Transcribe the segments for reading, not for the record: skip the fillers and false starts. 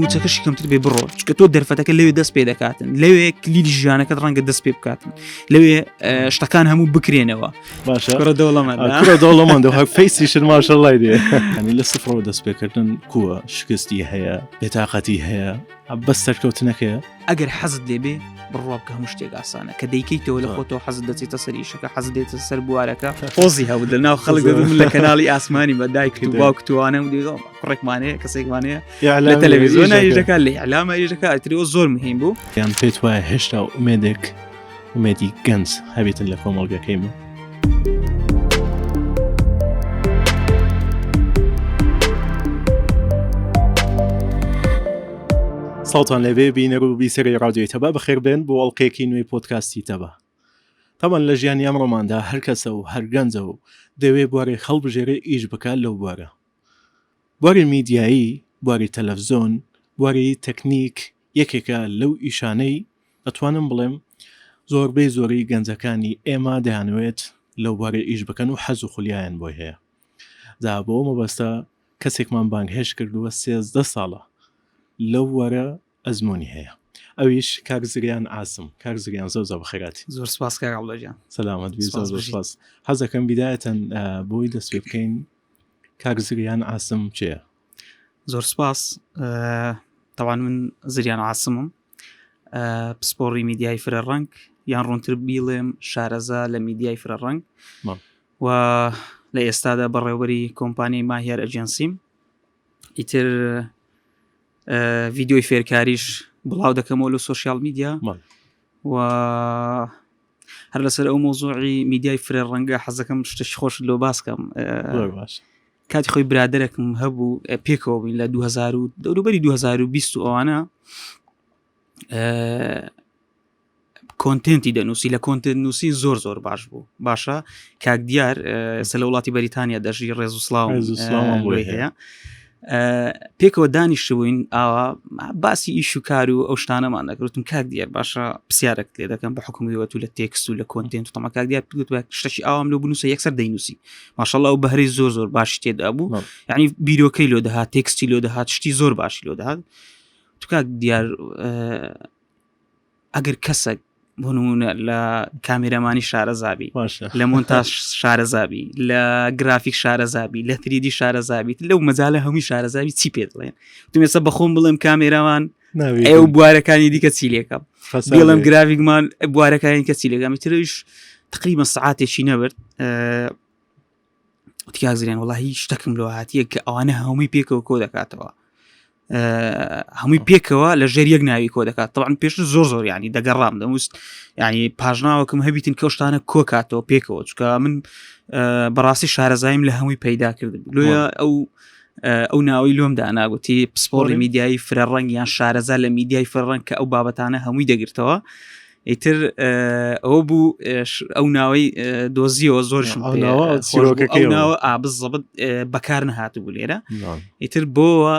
موچەکەشی کەمتر بێ بڕۆ چکە تۆ دەرفەتەکە لەوێ دەست پێ دەکاتن لەوێ کلیلی ژیانەکەت ڕەنگە دەست پێ بکاتن لەوێ شتەکان هەموو بکرێنەوە باشە کوڕە دەوڵەمەند کوڕە دەوڵەمەند هەر فەیسیشت ماشەڵڵای دێ ینی لە سفرەوە دەست پێکردن کووە شکستی هەیە بێتاقەتی هەیە بەس سەرکەوتنەکەیە ئەگەر حەزت لێبێ بڕوا بکە هەموو شتێک ئاسانە کە دەیکەیتەوە لە خۆتەوە حەزت دەچێتە سەر ئیشەکە حەزت دێتە سەر بوارەکە پۆزی هەبوو لە ناو خەڵک دەبم لە کەناڵی ئاسمانی بە دایکت و باوکتوانە و دیگە کوڕێکمانەیە کەسێکمانەیە لە تەلەڤیزیۆن ئیشەکە لە ئیعلامە ئیشەکە ئەترەوە زۆر مهم بوو. یان پێت وایە هێشتا ئومێدێک ئومێدی گەنج هەبێتن لە کۆمەڵگەکەی من؟ ساڵتان لێبێ بینەر و بیسەری ڕادیۆی تەبا بەخێربێن بۆ ئەڵلقەیەکی نوێی پۆدکاستی تەبا. تەبعەن لە ژیانی ئەمڕۆماندا هەر کەسە و هەر گەنجە و دەوێ بوارێک هەڵبژێرێ ئیش بکات لەو بوارە. بواری میدیایی، بواری تەلەفزۆن، بواری تەکنیک یەکێکە لەو ئیشانەی ئەتوانم بڵێم زۆربەی زۆری گەنجەکانی ئێمە دەیانەوێت لەو بوارە ئیش بکەن و حەز و خولیایان بۆی هەیە. جا بۆ ئەو مەبەستە کەسێکمان بانگهێشت کردووە 13 ساڵە لەو بوارە ئەزموونی هەیە ئەویش کاک زریان عاسم. کاک زریان زۆر زۆر بەخێرهاتی. زۆر سپاس کاک عەبدوڵا گیان. سەلامەت بی زۆر زۆر سپاس. حەز دەکەم بیدایەتەن بۆی دەست پێ بکەین کاک زریان عاسم کێیە؟ زۆر سپاس. تەوان من زریان عاسمم پسپۆڕی میدیای فرە ڕەنگ یان ڕوونتر بیڵێم شارەزا لە میدیای فرە ڕەنگ و لە ئێستادا بەڕێوەبەری کۆمپانیای ماهیار ئەجنسیم ئیتر ڤیددیۆی فێرکاریش بڵاو دەکەمەوە لە سوۆسیال میدیا و هەر لەسەر ئەو مۆزۆعی میدیای فرە ڕەنگە حەزەکەم شتێکی خۆش لۆ باسکەم کاتی خۆی برادێکم هەبوو پێکەوە بووین لە 2000 و دەوروبەری 2020 و ئەوانە content ی دەنووسی لە content نووسی زۆر زۆر باش بوو باشە کاک دیار ئێستا لە وڵاتی بەریتانیا دەژی ڕێز و سڵاو بۆی هەیە پێکەوە دانیشتبووین ئاوا باسی ئیش و کار و ئەو شتانەمان دەکردم کاک دیار باشە پرسیارێک لێ دەکەم بە حکومیەوە تو لە text و لە content و تەمە کاک دیار پێت شتێکی ئاوام لۆ بنووسە یەکسەر دەینووسی ماشەڵڵا ئەو بەهرەی زۆر زۆر باشی تێدا بوو یعنی بیرۆکەی لۆ دەهات text ی لۆ دەهات شتی زۆر باشی لۆ دەهات تو کاک دیار ئەگەر کەسێک بۆ نمونە لە کامێرەمانی شارەزابی لە مۆنتاژ شارەزابی لە گرافیک شارەزابی لە 3D شارەزابیت لەو مەجالە هەمووی شارەزابی چی پێ دەڵێن تمێسە بەخۆم بڵێم کامێراوان ئەو بوارەکانی دیکە چی لێکەم بڵم گرافیکمان بوارەکانی کەسی لێکەم ترش تقریبا سعاتێکی نەبرد وتی کاک زریان وەڵاهی شتەکم لۆ هاتیە کە ئەوانە هەمووی پێکەوە کۆ دەکاتەوە هەمووی پێکەوە لە ژێر یەک ناوی کۆ دەکات طبعا پێشتر زۆر زۆر ینی دەگەڕام دەموست ینی پاژناوەکەم هەبیتن کەشتانە کۆکاتەوە پێکەوە چکە من بەڕاستی شارەزایم لە هەمووی پەیدا کرد لۆیە ئەو ئەو ناوی لۆم داناگوتی پسپۆڕی میدیایی فرەڕەنگ یان شارەزا لە میدیای فرەڕەنگ کە ئەو بابەتانە هەمووی دەگرتەوە ئیتر ئەوە بوو ئەو ناوەی دۆزیەوە زۆرشم ناوە ئابزەبت بەکار نەهاتبوو لێرە ئیتر بۆوە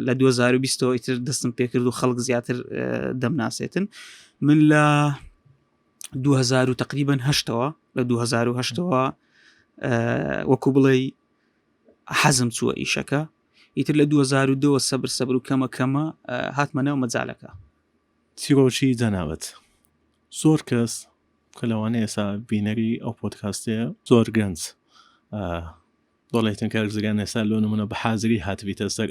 لە 2020 ئیتر دەستم پێکرد و خەڵک زیاتر دەمناسێتن من لە 2000 و تقریبا هەشتەوە لە 2010ەوە وەکو بڵێ حەزم چووە ئیشەکە ئیتر لە 2002 سەبر سەبر و کەمە کەمە هاتمە ناو مەجالەکە چیرۆکی جەنابت زۆر کەس کە لەوانەیە ئێستا بینەری ئەو پۆدکاستەیە زۆر گەنج دەڵێتن کاک زریان ئێستا لۆ نمونە بە حازری هاتبیتە سەر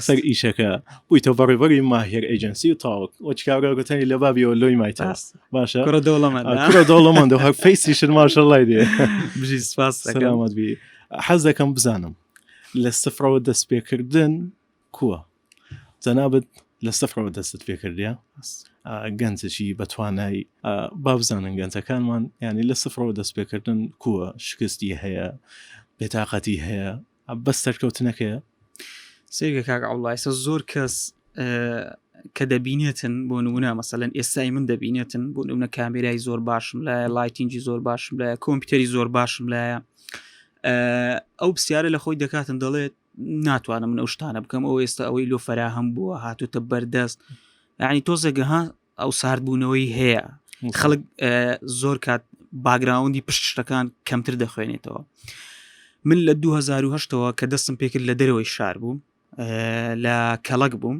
سەر ئیشەکە بوویتە بەڕێوەری ماهیر ئەجنسی و تاوک وەچ کابرا گوتنی لە بابیەوە لۆی مایتە باشە کوڕە دەوڵەمەند کوڕە دەوڵەمەند و هەر فەیسیشت ماشەڵڵای دێ بژی سپاس سەلامەت بی حەز دەکەم بزانم لە سفرەوە دەست پێکردن کووە جەنابت لە سفرەوە دەستت پێکردە گەنجێکی بەتوانای با بزانن گەنجەکانمان ینی لە سفرەوە دەست پێکردن کووە شکستی هەیە بێتاقەتی هەیە بەس سەرکەوتنەکەیە سێگە کاک عوڵایسە زۆر کەس کە دەبینێتن بۆ نمونە مەسەلەن ئێستای من دەبینێتن بۆ نمونە کامێرای زۆر باشم لایە lighting ی زۆر باشم لایە کۆمپیوتەری زۆر باشم لایە ئەو پرسیارە لە خۆی دەکاتن دەڵێت ناتوانم من ئەو شتانە بکەم ئەو ئێستا ئەوەی لۆ فەراهەم بووە هاتوتە بەردەست یعنی تۆزێک ها ئەو ساردبوونەوەی هەیە خەڵک زۆر کات background ی پشت شتەکان کەمتر دەخوێنێتەوە من لە 2010ەوە کە دەستم پێکرد لە دەرەوەی شار بوو. لە کەڵک بووم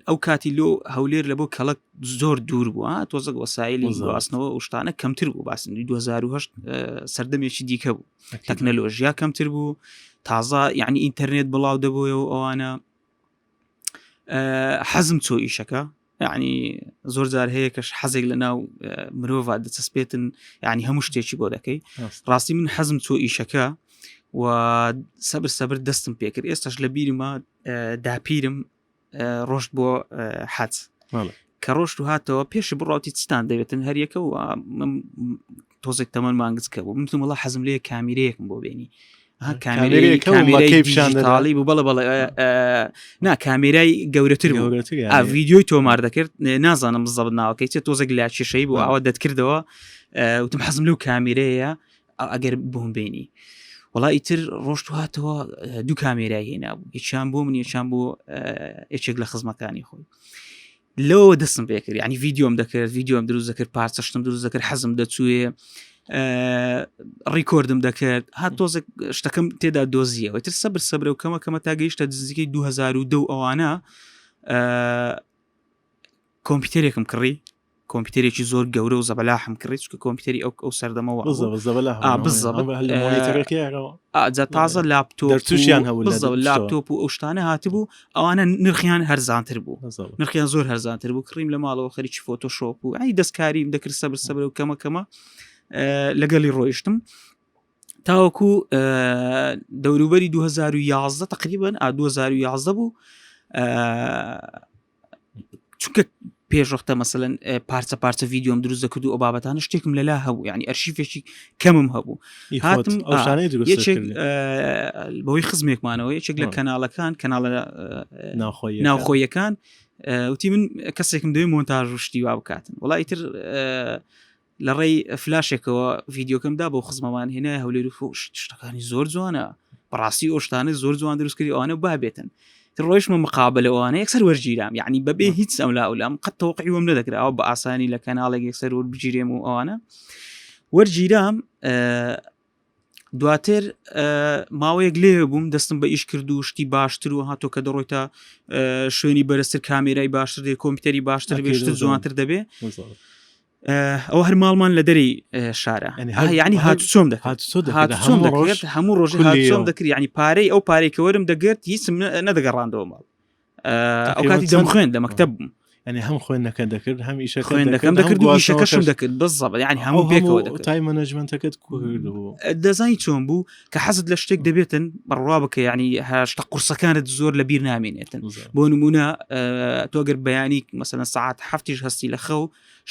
ئەو کاتی لۆ هەولێر لە بۆ کەڵک زۆر دوور بووە تۆزەک وەسایلی گواستنەوە ئەو شتانە کەمتر بوو باسن 2010 سەردەمێکی دیکە بوو تەکنەلۆژیا کەمتر بوو تازە یعنی ئینتەرنێت بڵاو دەبووەوە ئەوانە حەزم چۆ ئیشەکە یعنی زۆر جار هەیە کەش حەزێک لە ناو مرۆڤ دەچەسپێتن یعنی هەموو شتێکی بۆ دەکەی ڕاستی من حەزم چۆ ئیشەکە و سەبر سەبر دەستم پێکرد ئێستاش لە بیرمە داپیرم ڕۆشت بۆ حەج کە ڕۆشت و هاتەوە پێشی بڕاوتی چتان دەوێتن هەریەکە و تۆزێک تەمەن مانگچ کە بوو من وڵا حەزم لێ کامیرەیەکم بۆ بێنی کامێرەیەک پیشانداڵی بوو بەڵێ بەڵێ نا کامێرای گەورەتر بوو ڤیددیوی تۆمار دەکرد نازانم بزەبت ناوەکەی چێت تۆزێک لا کێشەی بوو ئەوە دەتکردەوە وتم حەزم لەو کامیرەیە ئەگەر بۆم بێنی وڵا ئیتر ڕۆشت هاتەوە دوو کامێرای هێنا بوو یەکیان بۆ من یەکیان بۆ یەکێک لە خزمەکانی خۆی لەوە دەستم پێکرد ینی ڤیددیۆم دەکرد ڤیددیۆم دروست دەکرد پارچەشتم دروست دەکرد حەزم دەچوێ ڕیکۆردم دەکرد هات تۆزێک شتەکەم تێدا دۆزیەوە تر سەبر سەبرە و کەمە کەمە تا گەیشتە نزیکەی 2002 ئەوانە کۆمپیوتەرێکم کڕی کۆمپیوتەرێکی زۆر گەورە و زەبەلاحم کڕی چونکە کۆمپیوتەری ئەو ئەو سەردەمەوە جا تازە لاپتۆپ دەرچووشیان هەبوو لە بزەبت پشتەوە. لاپتۆپ و ئەو شتانە هاتبوو ئەوانە نرخیان هەرزانتر بوو نرخیان زۆر هەرزانتر بوو کڕیم لە ماڵەوە خەریکی فۆتۆشۆپ و ئەی دەستکاریم دەکرد سەبر سەبر و کەمە کەمە لەگەڵی ڕۆیشتم تاوەکو دەوروبەری 2011 تقریبا ئا 2011 بوو چونکە پێشوەختە مەسەن پارچە پارچە ڤیددیۆم دروست دەکرد و ئەو بابەتانە شتێکم لەلا هەبوو ینی ئەرشیفێکی کەمم هەبوو هاتم یەکێک بەوەی خزمێکمانەوە یەکێک لە کەناڵەکان کەناڵە ناوخۆیەکان وتی من کەسێکم دەوێت مۆنتاژ و شتی وا بکاتن وڵی تر لە ڕێی فلاشێکەوە ڤیدیۆکەم دا بۆ خزمەمان هێنای هەولێر و شتەکانی زۆر جوانە بەڕاستی ئەو شتانە زۆر جوان دروست کردی ئەوانە با بێتن تر ڕۆیشمە مقابلە ئەوانە یەکسەر وەرگیرام یعنی بەبێ هیچ ئەم لا ئەولام قەت تەوقعی وەم نەدەکرا ئەوە بە ئاسانی لە کەناڵێک یەکسەر وەربگیرێم و ئەوانە وەرگیرام دواتر ماوەیەک لێ بووم دەستم بە ئیش کرد و شتی باشتر و هاتۆ کە دەڕۆیتە شوێنی بەرزتر کامێرای باشتر دێ کۆمپیوتەری باشتر بێشتر جوانتر دەبێ ئەوە هەر ماڵمان لە دەری شارە ینی هات چۆم دەکات چۆم دەکرێت هەموو ڕۆژ چۆم دەکرد ینی پارەی ئەو پارەی کە وەرم دەگرت هیچم نەدەگەڕاندەوە ماڵ ئەو کاتی دەم خوێن لە مەکتب بووم ینی هەم خوێندنەکە دەکرد هەم ئیشە خوێندەکەم دەکرد و ئیشەکەشم دەکرد بزەبت یعنی هەموو پێکەوە دەکرد time management ەکەت کردبوو دەزانی چۆن بوو کە حەزت لە شتێک دەبێتن بڕوا بکە یعنی هەشتە قورسەکانت زۆر لە بیر نامێنێتن بۆ نمونە تۆ گەر بەیانی مەسەلەن سعات هەفتیش هەستی لە خەو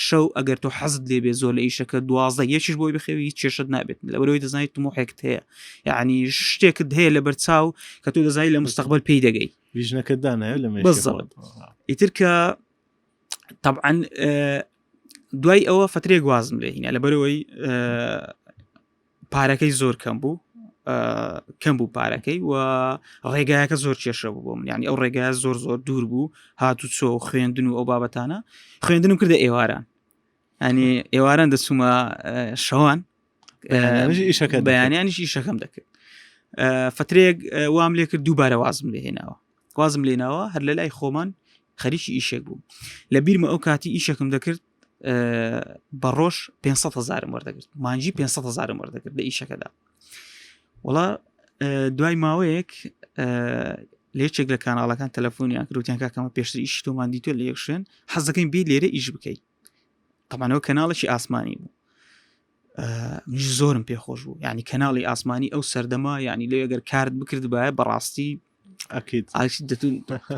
شەو ئەگەر تۆ حەزت لێ بێ زۆر لە ئیشەکە 12 یەکیش بۆی بخەوی هیچ کێشت نابێت لەبەرەوەی دەزانیت تموحێکت هەیە یعنی شتێکت هەیە لە بەرچاو کە تۆ دەزانی لە مستەقبل پێی دەگەی vision ەکەت دانایە لە مێشکی بالضبط. ئیتر کە طبعا دوای ئەوە فترێک وازم لێ هینا لەبەرەوەی پارەکەی زۆر کەم بوو کەم بوو پارەکەی و ڕێگایەکە زۆر کێشە بوو بۆ من یعنی ئەو ڕێگایە زۆر زۆر دوور بوو هات و چۆ خوێندن و ئەو بابەتانە خوێندنم کردە ئێواران ئەنی ئێواران دەچوومە شەوان ئیشەکە بەیانیانیش ئیشەکەم دەکرد فترێک وام لێ کرد دووبارە وازم لێ هێناوە وازم لێناوە هەر لە لای خۆمان خەریکی ئیشێک بوو لە بیرمە ئەو کاتی ئیشێکم دەکرد بە ڕۆژ 500 هزارم وەردەگرت مانجی 500 هزارم وەردەگرت لە ئیشەکەدا وڵا دوای ماوەیەک لە یەکێک لە کاناڵەکان تەلەفۆنیان کردوتیان کاکەمە پێشتر ئیشی تۆمان دیتۆ لە یەک شوێن حەزەکەین بێ لێرە ئیش بکەیت تەمانەوە کەناڵێکی ئاسمانی بوو منیش زۆرم پێخۆش بوو یعنی کەناڵی ئاسمانی ئەو سەردەما یعنی لێ ئەگەر کارت بکردبایە بەڕاستی ئەکید دەتون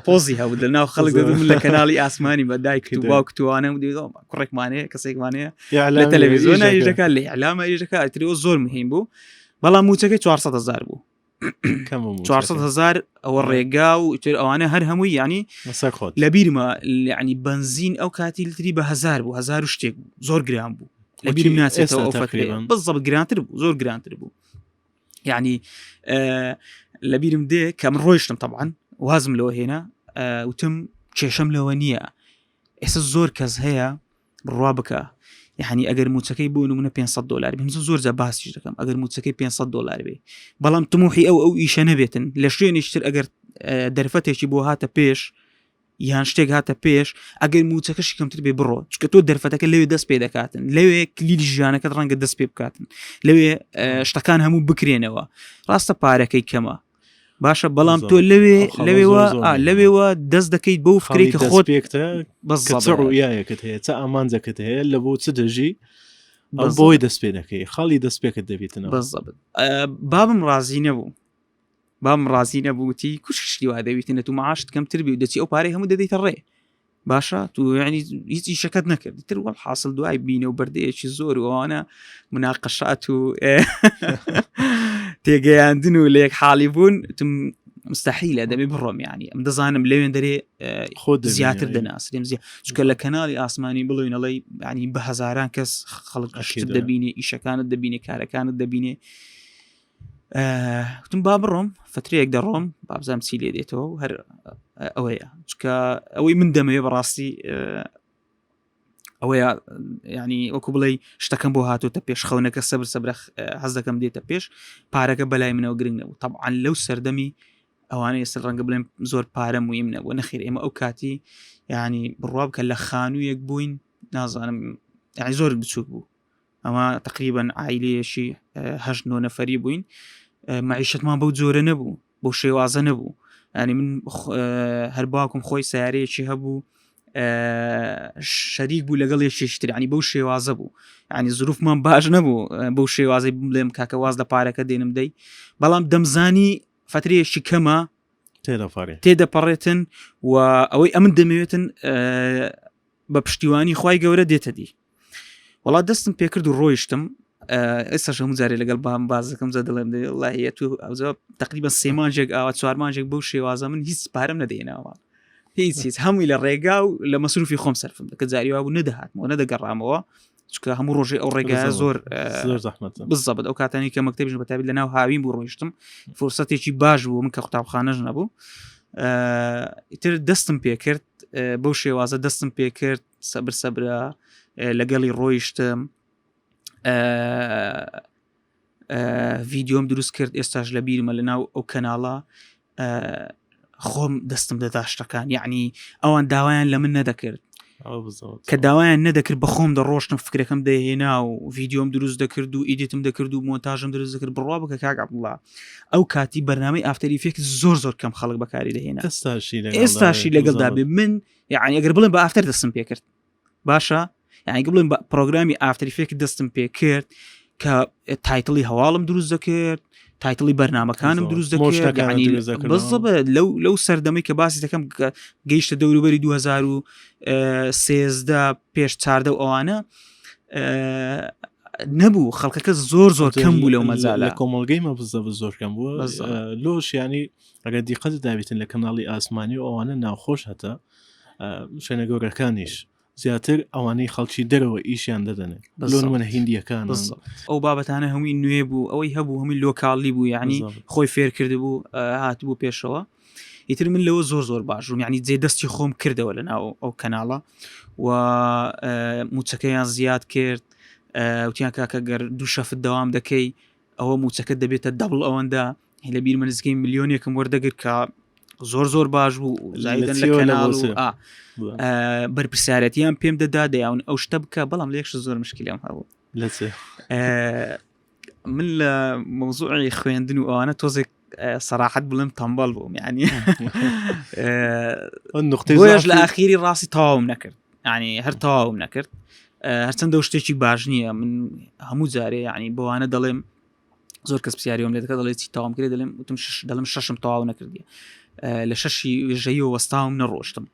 پۆزی هەبوو لە ناو خەڵک دەدوم لە کەناڵی ئاسمانی بە دایک و باوکتوانە و کوڕێکمانەیە کەسێکمانەیە لە تەلەڤیزیۆن دەکات لە ئەلامە دەکات ئەترەوە زۆر مهم بوو بەڵام موچەکەی 400 هزار بوو 400 هزار ئەوە ڕێگا و ئیتر ئەوانە هەر هەمووی ینی لە بیرمە ینی بنزین ئەو کاتی لتری بە هزار بوو هزار و شتێک زۆر گران بوو لە بیرم ناچێتەوە ئەو فترەیە بزەبت گرانتر بوو زۆر گرانتر بوو یعنی لە بیرم دێ کە من ڕۆیشتم طبعاان وازم لەوە هێنا وتم کێشەم لەوە نییە ئێستا زۆر کەس هەیە بڕوا بکە یعنی ئەگەر موچەکەی بۆ نمونە 500 دلار بێ زۆر جا باسیش دەکەم ئەگەر موچەکەی 500 دلار بێ بەڵام تموحی ئەو ئەو ئیشە نەبێتن لە شوێنیشتر ئەگەر دەرفەتێکی بۆ هاتە پێش یان شتێک هاتە پێش ئەگەر موچەکەشی کەمتر بێ بڕۆ چکە تۆ دەرفەتەکە لەوێ دەست پێ دەکاتن لەوێ کلیلی ژیانەکەت ڕەنگە دەست پێ بکاتن لەوێ شتەکان هەموو بکرێنەوە ڕاستە پارەکەی کەمە باشە بەڵام تۆ لەوێ لەوێوە لەوێوە دەست دەکەیت بەو فکرێک کە خۆت پێکتە ڕویایەکت هەیە چە ئامانجەکەت هەیە لە بۆ چ دەژی بۆی دەست پێ دەکەی خاڵی دەست پێکت دەبیتنەوە بابم ڕازی نەبوو بام ڕازی نەبووتی کوشتی وا دەویتنە تو معاشت کەمتر بی و دەچی ئەو پارەی هەموو دەدەیتە ڕێ باشە تو یعنی هیچ ئیشەکەت نەکرد تر وەڵ حاصل دوای بینە و بەردەیەکی زۆر و ئەوانە مناقەشات و تێگەیاندن و لە یەک حاڵی بوون تم مستحیلە دەبێ بڕۆم ینی ئەم دەزانم لەوێن دەرێ خۆ زیاتر دەناسرێم زیاد چکە لە کەناڵی ئاسمانی بڵێنەڵی ینی بە هەزاران کەس خەڵک شت دەبینێ ئیشەکانت دەبینێ کارەکانت دەبینێ وتم با بڕۆم فترەیەک دەڕۆم بابزانام چی لێ دێتەوە هەر ئەوەیە چکە ئەوەی من دەمەوێ بەڕاستی ئەوەیە ینی وەکو بڵێ شتەکەم بۆ هاتوتە پێش خەونەکە سەبر سەبرە حەز دەکەم دێتە پێش پارەکە بەلای منەوە گرنگ نەبوو طبعاان لەو سەردەمی ئەوانە ئێستا ڕەنگە بڵێم زۆر پارە مویم نەبوو نەخیر ئێمە ئەو کاتی ینی بڕوا بکە لە خانوویەک بووین نازانم یعنی زۆر بچووک بوو ئەمە تقریبن عیلەیەکی هەشت نۆ نەفەری بووین معیشتمان بەو جۆرە نەبوو بۆ شێوازە نەبوو ینی من هەر باوکم خۆی سیارەیەکی هەبوو شەریک بوو لەگەڵ یەکێشتر ینی بەو شێوازە بوو ینی زروفمان باش نەبوو بەو شێوازی بڵێم کاکە واز لە پارەکە دێنم دەی بەڵام دەمزانی فترەیەکی کەمە تێدەپەڕێتن و ئەوەی ئەمن دەمەوێتن بە پشتیوانی خی گەورە دێتە دی وەڵا دەستم پێکرد و ڕۆیشتم ئێستاش هەموو جارێ لەگەڵ بام بازەکەم جا دەڵێم دەڵێ تو ئەوجا تقریبا سێ مانجێک ئاوا چوار مانجێک بەو شێوازە من هیچ پارەم نەدەێناوە هیچ هیچ هەمووی لە ڕێگا و لە مەسروفی خۆم سەرفم دەکە جاری وابوو نەدەهاتمەوە نەدەگەڕامەوە چونکە هەموو ڕۆژێ ئەو ڕێگا زۆر زۆر زەحمەتە بزەبت ئەو کاتانی کە مەکتەبیش بەتابی لە ناو هاوین بوو ڕۆیشتم فرسەتێکی باش بوو من کە قوتابخانەش نەبوو ئیتر دەستم پێکرد بەو شێوازە دەستم پێکرد سەبر سەبرە لەگەڵی ڕۆیشتم ڤیددیۆم دروست کرد ئێستاش لە بیرمە لە ناو ئەو کەناڵە خۆم دەستم دەدا شتەکان یعنی ئەوان داوایان لە من نەدەکرد کە داوایان نەدەکرد بە خۆم دەڕۆشتم فکرەکەم دەهێنا و ڤیددیۆم دروست دەکرد و edit م دەکرد و مۆنتاژم دروست دەکرد بڕوا بکە کاک عەبدوڵڵا ئەو کاتی بەرنامەی After Effects زۆر زۆر کەم خەڵک بەکاری دەهێنا ئێستاشی لەگەڵدا بێ من یعنی ئەگەر بڵێم بە After دەستم پێکرد باشە یعنی بڵێم بە پرۆگرامی After Effects دەستم پێکرد کە title ی هەواڵم دروست دەکرد title ی بەرنمەکانم دروست دەکرد لەو لەو سەردەمەی کە باسی دەکەم گەیشتە دەوروبەری 2013 پێش چاردە و ئەوانە نەبوو خەڵکەکە زۆر زۆر کەم بوو لەو مەجالە لە کۆمەڵگەی مە بزە زۆر کەم بووە لۆش ینی ئەگەر دیقەت دابێتن لە کەناڵی ئاسمانی و ئەوانە ناوخۆش هەتا شوێنە گەورەکانیش زیاتر ئەوانەی خەڵکی دەرەوە ئیشیان دەدەنێ لۆ نمونە هیندیەکان ئەو بابەتانە هەمووی نوێ بوو ئەوەی هەبوو هەمووی local ی بوو یعنی خۆی فێر کردبوو هاتبوو پێشەوە ئیتر من لەوە زۆر زۆر باش بووم یعنی جێ دەستی خۆم کردەوە لە ناو ئەو کەناڵە و موچەکەیان زیاد کرد وتیان کاکە گەر دوو shift دەوام دەکەی ئەوە موچەکە دەبێتە double ئەوەندە لە بیرمە نزیکەی ملیۆنێکم وەردەگرت کە زۆر زۆر باش بوو زایدن لە کەناڵ و بەرپرسیارەتیان پێم دەدا دەیاون ئەو شتە بکە بەڵام لە یەکش زۆر مشکلم هەبوو من لە مەوزوعی خوێندن و ئەوانە تۆزێک سەراحەت بڵێم تەمبەڵ بووم یعنی بۆیەش لە ئاخیری ڕاستی تەواوم نەکرد ینی هەر تەواوم نەکرد هەرچەندە شتێکی باش نییە من هەموو جارێ یعنی بۆوانە دەڵێم زۆر کەس پرسیاریەوەم لێ دەکات دەڵێ چی تەواوم کرد دەڵێم وتم شش دەڵێم شەشم تەواو نەکردیە لە شەشی وێژەیەوە وەستاوم نەڕۆشتم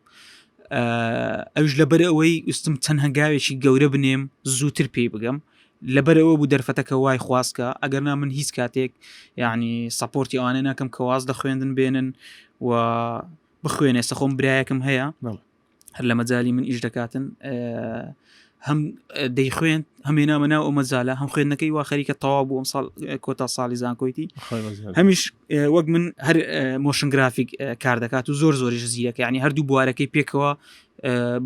ئەوش لەبەر ئەوەی وستم چەند هەنگاوێکی گەورە بنێم زووتر پێی بگەم لەبەرەوە بوو دەرفەتەکە وای خواستکە ئەگەر نا من هیچ کاتێک یعنی support ی ئەوانە ناکەم کە واز لە خوێندن بێنن و بخوێنێ سەخۆم برایەکم هەیە هەر لە مەجای من ئیش دەکاتن هەم دەیخوێند هەم هێنامە ناو ئەو مەجالە هەم خوێندنەکەی وا خەریکە تەواو بوو ئەم ساڵ کۆتا ساڵی زانکۆیتی هەمیش وەک من هەر motion graphic کار دەکات و زۆر زۆریش زیرەکە ینی هەردوو بوارەکەی پێکەوە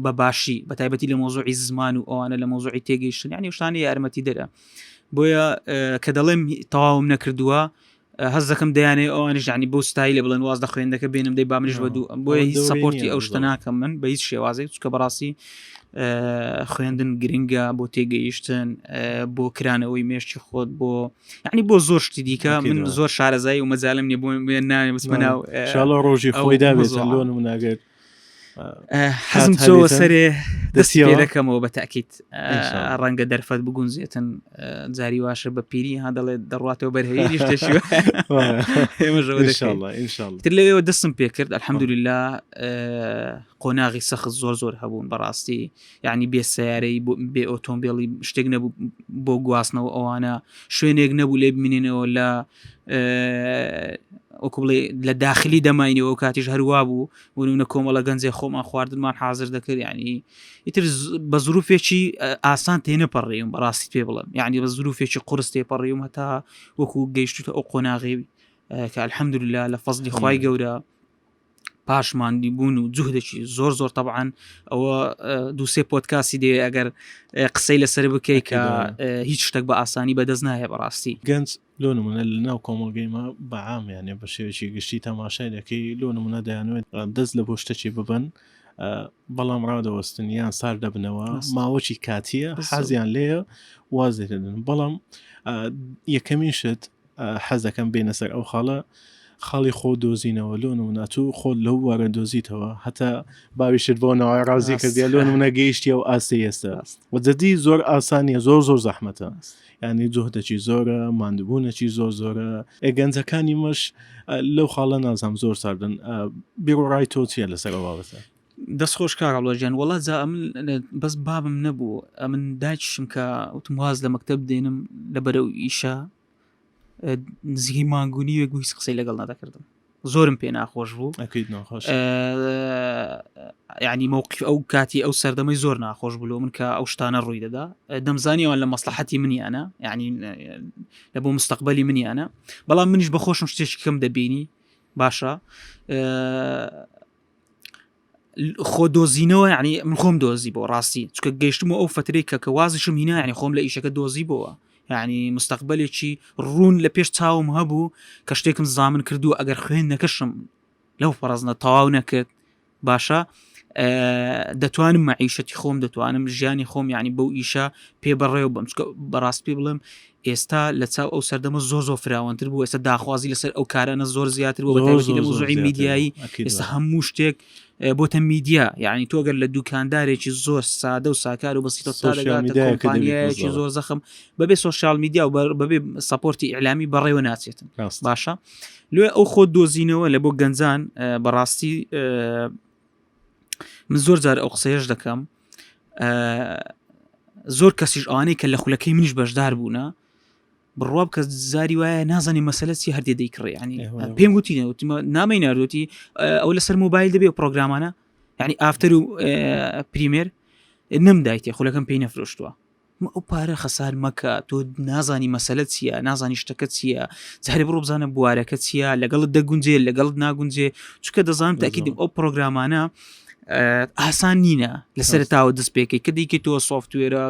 بە باشی بە تایبەتی لە مۆزوعی زمان و ئەوانە لە مۆزوعی تێگەیشتن ینی شتانی یارمەتی دەرە بۆیە کە دەڵێم تەواوم نەکردووە. هەز دەکەم دەیانێ ئەوانیش یعنی بۆ ستایلە بڵێن واز لە خوێندەکە بێنم دەی با منیش بە دوو بۆیە هیچ support ی ئەو شتە ناکەم من بە هیچ شێوازێک چونکە بەڕاستی خوێندن گرنگە بۆ تێگەیشتن بۆ کرانەوەی مێشکی خۆت بۆ یعنی بۆ زۆر شتی دیکە من زۆر شارەزایی و مەجالم نیە بۆ ناوێ بچمە ناو شاڵە ڕۆژی خۆی دابێت لۆ نموناگەر حەزم چۆوە سەرێ دەستی پێ دەکەمەوە بە تاکیت ڕەنگە دەرفەت بگونجێتن جاری واشە بە پیری ها دەڵێت دەڕاتەوە بەرهەوی شتێکی تر لەوێەوە دەستم پێکرد الحەمدلله قۆناغی سەخت زۆر زۆر هەبوون بەڕاستی یعنی بێ سیارەی بێ ئۆتۆمبیلی شتێک نەبوو بۆ گواستنەوە ئەوانە شوێنێک نەبوو لێ بمینێنەوە لە وەکو بڵێ لە داخلی دەماینەوە کاتیش هەروا بوو ونونە کۆمەڵە گەنجێ خۆمان خواردنمان حاضر دەکرد یعنی ئیتر بە زروفێکی ئاسان تێنەپەڕیم بەڕاستی پێ بڵم یعنی بە زروفێکی قرس تێپەڕیم هەتا وەکو گەیشتوتە ئەو قۆناغی کە الحەمدلله لە فەزلی خوای گەورە پاش ماندی بوون و جوهدێکی زۆر زۆر طبعاان ئەوە دووسێ پۆتکاسی دەوێ ئەگەر قسەی لەسەر بکەیت کە هیچ شتێک بە ئاسانی بەدەست نایە بەڕاستی گەنج لۆ نمونە لە ناو کۆمەڵگەی مە بە عام یانێ بە شێوەیەکی گشتی تەماشای دەکەی لۆ نمونە دەیانوێت دەست لە بۆ شتەکی ببەن بەڵام ڕادەوەستن یان سار دەبنەوە ماوەکی کاتیە حەزیان لێیە واز دێنن بەڵام یەکەمین شت حەز دەکەم بێنە سەر ئەو خاڵە خاڵی خۆ دۆزینەوە لۆ نمونە تو خۆت لەو بوارە دۆزیتەوە هەتا باویشت بۆ ناوای ڕازی کردیا لۆ نمونە گەیشتی ئەو ئاستەی ئێستا وە جدی زۆر ئاسانیە زۆر زۆر زەحمەتە یانی جوهدەکی زۆرە ماندوبوونەکی زۆر زۆرە ئێ گەنجەکانی مەش لەو خاڵە نازانم زۆر ساردن بیرۆڕای تۆ چییە لەسەر ئەو بابەتە؟ دەست خۆش کاک عەبدوڵا گیان وەڵا جا ئەمن بەس بابم نەبوو ئەمن دایکیشم کە وتم واز لە مەکتەب دێنم لە بەرەو ئیشە نزیکەی مانگ و نیوێک بوو هیچ قسەی لەگەڵ نەدەکردم زۆرم پێ ناخۆش بوو ئەکید ناخۆش ینی مەوقف ئەو کاتی ئەو سەردەمەی زۆر ناخۆش بلو من کە ئەو شتانە ڕووی دەدا دەمزانی ئەوان لە مەسلحەتی منیانە یعنی لە بۆ مستەقبلی منیانە بەڵام منیش بە خۆشم شتێکی کەم دەبینی باشە خۆ دۆزینەوە یعنی من خۆم دۆزی بۆ ڕاستی چکە گەیشتم و ئەو فترەی کە کە وازشم هینا یعنی خۆم لە ئیشەکە دۆزی بۆوە یعنی مستەقبلێکی ڕوون لە پێش چاوم هەبوو کە شتێکم زامن کردو ئەگەر خوێن نەکەشم لەو فەڕزنە تەواو نەکرد باشە دەتوانم مەعیشەتی خۆم دەتوانم ژیانی خۆم یعنی بەو ئیشە پێ بەڕێو بم چکە بەڕاست پێ بڵێم ئێستا لە چاو ئەو سەردەمە زۆر زۆر فراوانتر بوو ئێستا داخوازی لەسەر ئەو کارانە زۆر زیاتر بوو بەتایبەتی لە مەوزوعی میدیایی ئێستا هەموو شتێک بۆتە میدیا یعنی تۆ گەر لە دوکاندارێکی زۆر سادە و ساکار و بەسیتە تا دەگاتە کۆمپانیایەکی زۆر زەخم بەبێ social media و بەبێ support ی ئیعلامی بەڕێوە ناچێتن باشە لێ ئەو خۆ دۆزینەوە لە بۆ گەنجان بەڕاستی من زۆر جار ئەو قسەیەش دەکەم زۆر کەسیش ئەوانەی کە لە خولەکەی منیش بەشدار بوونە بڕوا بکە زاری وایە نازانی مەسەلە چی هەردێ دەیکڕێ ینی پێم وتی نەوتمە نامەی نردوتی ئەو لەسەر مۆبایل دەبێ پرۆگرامانە یعنی After و Premiere نەمدایتێ خولەکەم پێی نەفرۆشتووە ئەو پارە خەسار مەکە تۆ نازانی مەسەلە چییە نازانی شتەکە چییە جارێ بڕۆ بزانە بوارەکە چییە لەگەڵت دەگونجێ لەگەڵت ناگونجێ چونکە دەزانم تاکیدم ئەو پرۆگرامانە ئاسان نینە لە سەرتاوە دەست پێکەی کە دیکە تۆ software ە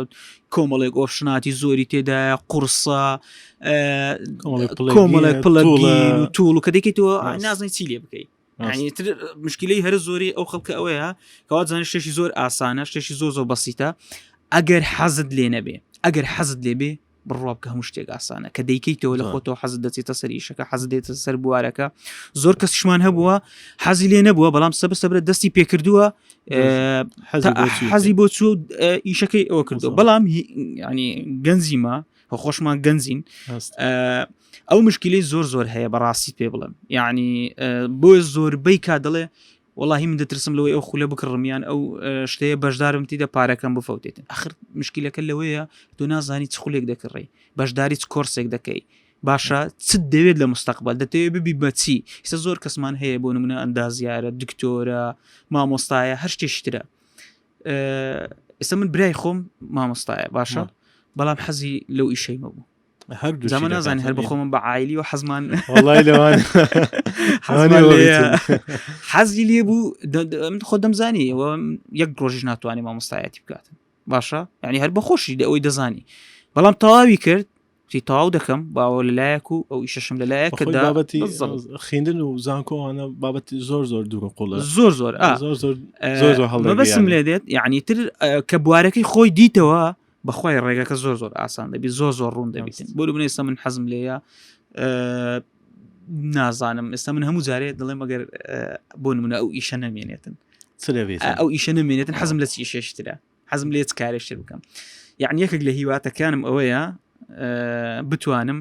کۆمەڵێک option اتی زۆری تێدایە قورسە کۆمەڵێک plugin و tool و کە دیکە تۆ نازانی چی لێ بکەیت یعنی تر مشکلەی هەرە زۆری ئەو خەڵکە ئەوەیە کەوا زانانی شتێکی زۆر ئاسانە شتێکی زۆر زۆر بەسیتە ئەگەر حەزت لێ نەبێ ئەگەر حەزت لێ بێ بڕوا بکە هەموو شتێک ئاسانە کە دەیکەیتەوە لە خۆتەوە حەزت دەچێتە سەر ئیشەکە حەزت دێتە سەر بوارەکە زۆر کەسیشمان هەبووە حەزی لێ نەبووە بەڵام سەبە سەبرە دەستی پێکردووە حەزی بۆ چوو ئیشەکەی ئەوە کردو بەڵام ینی گەنجیمە خۆشمان گەنجین ئەو مشکلی زۆر زۆر هەیە بەڕاستی پێ بڵم یعنی بۆ زۆربەی کا دەڵێ وەڵاهی من دەترسم لەوەی ئەو خولە بکڕم یان ئەو شتەیە بەشدارم تیدا پارەکەم بفەوتێتن ئەخر مشکلەکە لەوەیە تۆ نازانی چ خولێک دەکڕی بەشداری چ کۆرسێک دەکەی باشە چ دەوێت لە مستەقبل دەتەوێت ببی بەچی ئیستا زۆر کەسمان هەیە بۆ نمونە ئەندازیارە دکتۆرە مامۆستایە هەر شتێکی ترە ئێستا من برای خۆم مامۆستایە باشە بەڵام حەزی لەو ئیشەی مەبوو هەردوو زەمە نازانانی هەر بەخۆمم بە عیلی و حەزمان وڵی لەوان حەزی لێ بوو خۆ دەمزانی ئەوە یەک ڕۆژیش ناتوانێت مامۆستایەتی بکاتن باشە یعنی هەر بەخۆشی لە ئەوەی دەزانی بەڵام تەواوی کرد وتی تەواو دەکەم باوە لەلایەک و ئەو ئیشەشم لەلایەک کە بابەتی خیندن و زانکۆوانە بابەتی زۆر زۆر دوور و قوڵە زۆر زۆر زۆر زۆر زۆر زۆر هەڵبەسم لێ دێت یعنی تر کە بوارەکەی خۆی دیتەوە بەخوای ڕێگەکە زۆر زۆر ئاسان دەبی زۆر زۆر ڕوون دەبیتن بۆ منێ ئێستا من حەزم لێیە نازانم ئێستا من هەموو جارێ دەڵێم ئەگەر بۆ نمونە ئەو ئیشە نەمێنێتن ئەو ئیشە نەمێنێتن حەزم لە چی شێشترە حەزم لێ چ کارێکتر بکەم یعنی یەکێک لە هیواتەکانم ئەوەیە بتوانم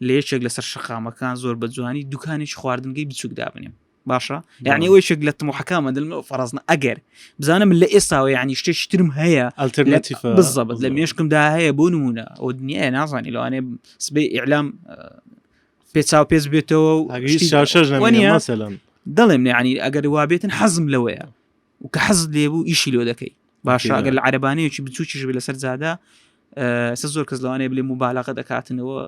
لە یەکێک لەسەر شەقامەکان زۆر بە جوانی دوکانێکی خواردنگەی بچوک دابنێم باشە یعنی ئەوەی شێک لە تموحەکانمە دڵم فەرزنە ئەگەر بزانم لە ئێستاوە یعنی شتێکی ترم هەیە ئەلتەرناتیف بزەبت لە مێشکمدا هەیە بۆ نمونە ئەو دنیاە نازانی لەوانەیە سبەی ئیعلام پێچاو پێچ بێتەوە و شاشەش دەڵێم یعنی ئەگەر وابێتن حەزم لەوەیە و کە حەزت لێ بوو ئیشی لۆ دەکەی باشە ئەگەر لە عەربانەیەکی بچووکیش بێ لەسەر جادە سە زۆر کەس لەوانەیە بلێ مبالغە دەکاتنەوە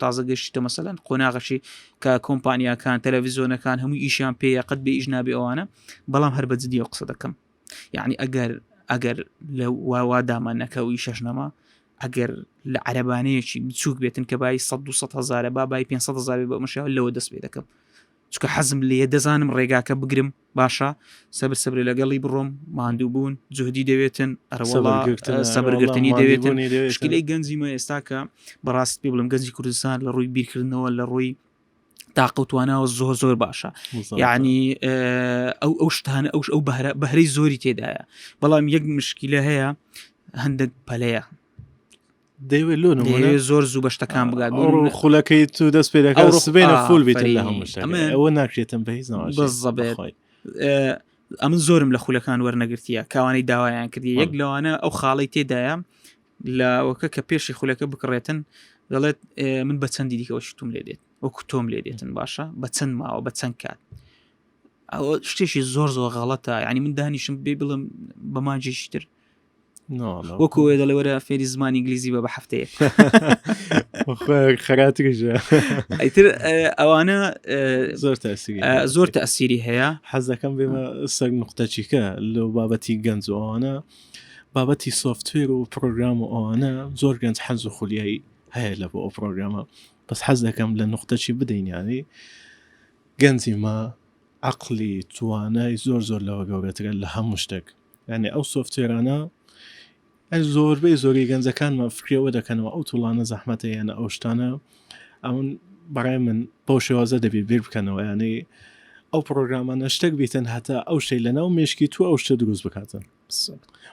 تازە گەشتیتە مەسەلەن قۆناغەشی کە کۆمپانیاکان تەلەڤیزیۆنەکان هەموو ئیشیان پێیە قەت بێ ئیش نابێ ئەوانە بەڵام هەر بە جدیەوە قسە دەکەم یعنی ئەگەر ئەگەر لە واوا دامان نەکە و ئیشەش نەما ئەگەر لە عەربانەیەکی بچووک بێتن کە بای 100 200 هزارە با بای 500 هزار بە مشەوە لەوە دەست پێ دەکەم چونکە حەزم لێیە دەزانم ڕێگاکە بگرم باشە سەبر سەبرە لەگەڵی بڕۆم ماندوو بوون جوهدی دەوێتن ئەرەوەڵا سەبرگرتنی دەوێتن شکلەی گەنجی مە ئێستا کە بەڕاست پێ بڵم گەنجی کوردستان لە ڕووی بیرکردنەوە لە ڕووی تاقەتوانەوە زۆر زۆر باشە یعنی ئەو ئەو شتانە ئەوش ئەو بەهرە بەهرەی زۆری تێدایە بەڵام یەک مشکلە هەیە هەندێک پەلەیە دەیەوێت لۆ نمونە زۆر زوو بە شتەکان بگات بۆ خولەکەی تو دەست پێ دەکات سبێنە فول بیت لە هەموو شتێک ئەوە ناکرێتم بە هیچ بەزەبێت ئەمن زۆرم لە خولەکان وەرنەگرتیە کاوانەی داوایان کردی یەک لەوانە ئەو خاڵی تێدایە لەوەکە کە پێشی خولەکە بکڕێتن دەڵێت من بە چەندی دیکەەوە شتم لێ دێت وەکو تۆم لێ دێتن باشە بە چەند ماوە بە چەند کات ئەوە شتێکی زۆر زۆر غەڵەتە ینی من دانیشم بێ بڵم بە ماجێکی تر وەکو ئەوێ دەڵێ وەرە فێری زمانی ئینگلیزی بە بە هەفتەیەک خەراتریژە ئیتر ئەوانە زۆر تاسیری زۆر تەسیری هەیە حەز دەکەم بێمە سەر نقطەچیکە لەو بابەتی گەنج و ئەوانە بابەتی software و پرۆگرام و ئەوانە زۆر گەنج حەز و خولیایی هەیە لە بۆ ئەو پرۆگرامە بەس حەز دەکەم لە نقطەچی بدەین ینی گەنجی ما عەقڵی توانای زۆر زۆر لەوە گەورەترە لە هەموو شتێک یعنی ئەو software انە زۆربەی زۆری گەنجەکانمان فکرەوە دەکەنەوە ئەو tool انە زەحمەتە یانە ئەو شتانە ئەون بەڕای من بەو شێوازە دەبێ بیر بکەنەوە یعنی ئەو پرۆگرامانە شتێک بیتن هەتا ئەو شەی لەناو مێشکی تو ئەو شتە دروست بکاتن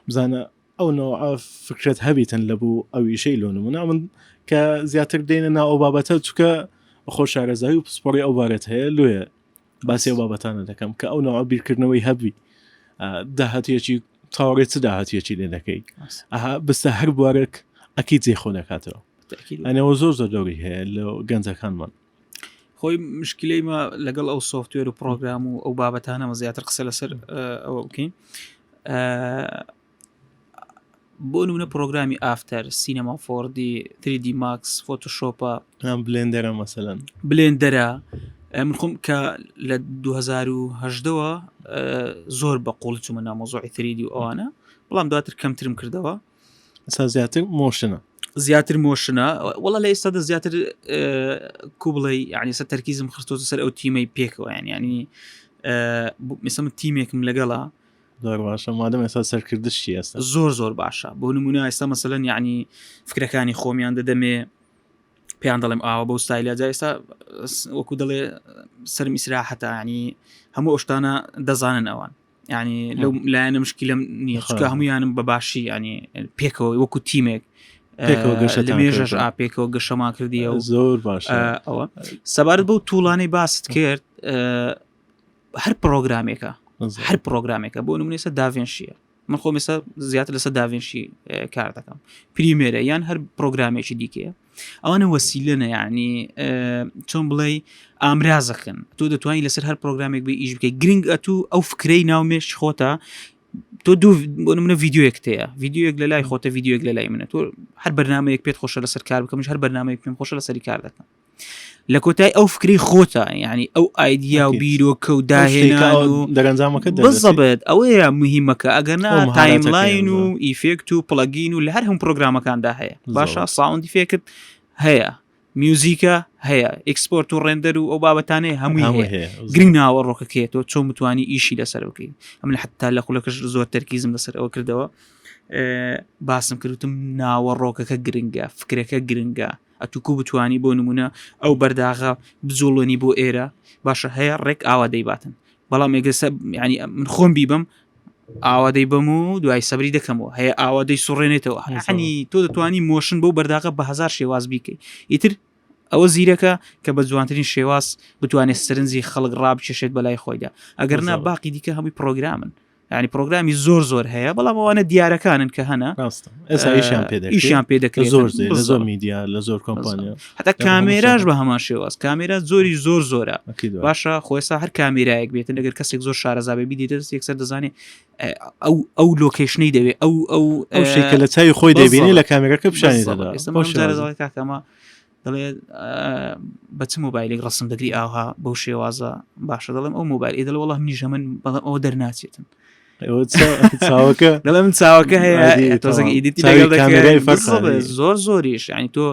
بزانە ئەو نەوعە فکرەت هەبیتن لە بوو ئەو ئیشەی لۆ نمونە من کە زیاتر دێنە ناو ئەو بابەتە چکە خۆ شارەزایی و پسپۆڕی ئەو بارەت هەیە لۆیە باسی ئەو بابەتانە دەکەم کە ئەو نەوە بیرکردنەوەی هەبی داهاتیەکی چاوەڕێ چ داهاتیەکی لێ دەکەی ئەها بستە هەر بوارێک ئەکی جێ خۆ دەکاتەوە ئەنەوە زۆر زۆر دەوری هەیە لە گەنجەکانمان خۆی مشکلەی ما لەگەڵ ئەو software و پرۆگرام و ئەو بابەتانەوە زیاتر قسە لەسەر ئەوە بکەین بۆ نمونە پرۆگرامی After Cinema 4D 3D Max Photoshop ە Blender ە مەسەلەن Blender ە من خۆم کە لە 2010ەوە زۆر بە قوڵی چوومە ناو مەوزوعی 3D و ئەوانە بەڵام دواتر کەمترم کردەوە ئێستا زیاتر motion ە زیاتر motion ە وەڵا لە ئێستادا زیاتر کو بڵێ یعنی سە تەرکیزم خستۆتە سەر ئەو تیمەی پێکەوە یان ینی میسە من تیمێکم لەگەڵا زۆر باشە مادەم ئێستا سەرکردشی ئێستا زۆر زۆر باشە بۆ نمونە ئێستا مەسەلەن یعنی فکرەکانی خۆمیان دەدەمێ پێیان دەڵێم ئاوە بەو ستایلە جا ئێستا وەکو دەڵێ سەرم ئیسراحەتە ینی هەموو ئەو شتانە دەزانن ئەوان ینی لەو لایەنە مشکلم نییە چکە هەمویانم بە باشی ینی پێکەوە وەکو تیمێک لە مێژەش ئا پێکەوە گەشەمان کردی و زۆر باش ئەوە سەبارەت بەو tool انەی باست کرد هەر پرۆگرامێکە هەر پرۆگرامێکە بۆ نمونێسە DaVinci یە من خۆم ئێستا زیاتر لەسەر داڤنشی کار دەکەم Premiere ە یان هەر پرۆگرامێکی دیکەیە ئەوانە وەسیلەنە یعنی چۆن بڵێ ئامرازەکەن تۆ دەتوانانی لەسەر هەر پرۆگرامێک بێ ئیش بکەی گرنگ ئەتوو ئەو فکرەی ناو مێشک خۆتە تۆ دوو بۆ نمونە ڤیدیۆیەک تەیە ڤیدیۆیەک لە لای خۆتە ڤیدیۆیەک لە لای منە تۆ هەر بەرنمەیەک پێت خۆشە لەسەر کار بکەمش هەر بەرنمەیەک پێم خۆشە لەسەری کار دەکەم لە کۆتای ئەو فکری خۆتە یعنی ئەو idea و بیرۆکە و داهێنان و دەرەنجامەکە بزەبێت ئەوەیە مهمەکە ئەگەر نا timeline و effect و plugin و لە هەر هەم پرۆگرامەکاندا هەیە باشە sound effect. هەیە میوزیکە هەیە export و render و ئەو بابەتانەیە هەمووی هەیە گرنگ ناوەڕۆکەکەیە تۆ چۆن بتانی ئیشی لەسەر بکەیت ئەمن حتا لە خولەکەش زۆر تەرکیزم لەسەر ئەوە کردەوە باسم کردوتم ناوەڕۆکەکە گرنگە فکرەکە گرنگە ئەتوکو بتانی بۆ نمونە ئەو بەرداغە بجوڵێنی بۆ ئێرە باشە هەیە ڕێک ئاوا دەیباتن بەڵام ئێگەسە ینی من خۆم بیبم ئاوا دەیبەم و دوای سەبری دەکەمەوە هەیە ئاوا دەی سوڕێنێتەوە هەنی تۆ دەتوانی motion بۆ بەرداغە بە هزار شێواز بیکەی ئیتر ئەوە زیرەکە کە بە جوانترین شێواز بتوانێت سەرنجی خەڵک ڕابکێشێت بەلای خۆیدا ئەگەر نا باقی دیکە هەمووی پرۆگرامن ینی پرۆگرامی زۆر زۆر هەیە بەڵام ئەوانە دیارەکانن کە هەنە ئێستا ئیشیان پێ دەکرێت ئیشیان پێ دەکرێت زۆر زۆر لە زۆر میدیا لە زۆر کۆمپانیا حتا کامێراش بە هەمان شێواز کامێرا زۆری زۆر زۆرە باشە خۆێسا هەر کامێرایەک بێتن لەگەر کەسێک زۆر شارەزابێ بیدی دەست یەکسەر دەزانێت ئەو ئەو location ەی دەوێت ئەو ئەو ئەو شێکە لە چاوی خۆی دەبینی لە کامێرەکە پیشانی دەدا کاکەمە دەڵێ بە چ مۆبایلێک ڕسم دەگری ئاها بەو شێوازە باشە دەڵێم ئەو مۆبایل دەڵێ وەڵام منیش من بەڵام ئەوە دەرناچێتن چاوەکە دەڵێ من چاوەکە هەیە تۆزێک edit ی لەگەڵ دەکەی زۆر زۆریش یعنی تۆ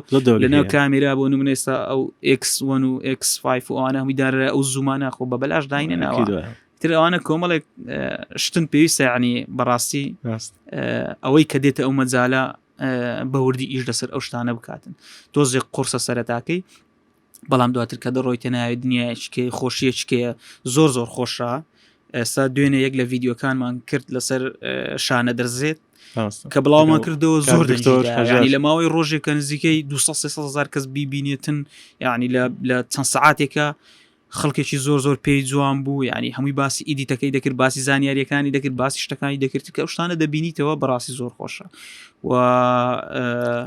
لەناو کامێرا بۆ نمونە ئێستا ئەو X1 و X5 و ئەوانە هەمووی دارە ئەو zoom انە خۆ بە بەلاش داینە ناوە تر ئەوانە کۆمەڵێک شتن پێویستە ینی بەڕاستی ئەوەی کە دێتە ئەو مەجالە بەوردی ئیش لەسەر ئەو شتانە بکاتن تۆزێک قورسە سەرەتاکەی بەڵام دواتر کە دەڕۆیتە ناوی دنیایەکی خۆشیەکەیە زۆر زۆر خۆشە ئێستا دوێنێ یەک لە ڤیددیوکانمان کرد لەسەر شانە دەرزێت کە بڵاومان کردەوە زۆر دەنگی لە ماوەی ڕۆژێک کە نزیکەی 200 هزار کەس بیبینێتن یعنی لە چەند سعاتێکە خەڵکێکی زۆر زۆر پێی جوان بوو یعنی هەمووی باسی edit ەکەی دەکرد باسی زانیاریەکانی دەکرد باسی شتەکانی دەکرد کە ئەو شتانە دەبینیتەوە بەڕاستی زۆر خۆشە و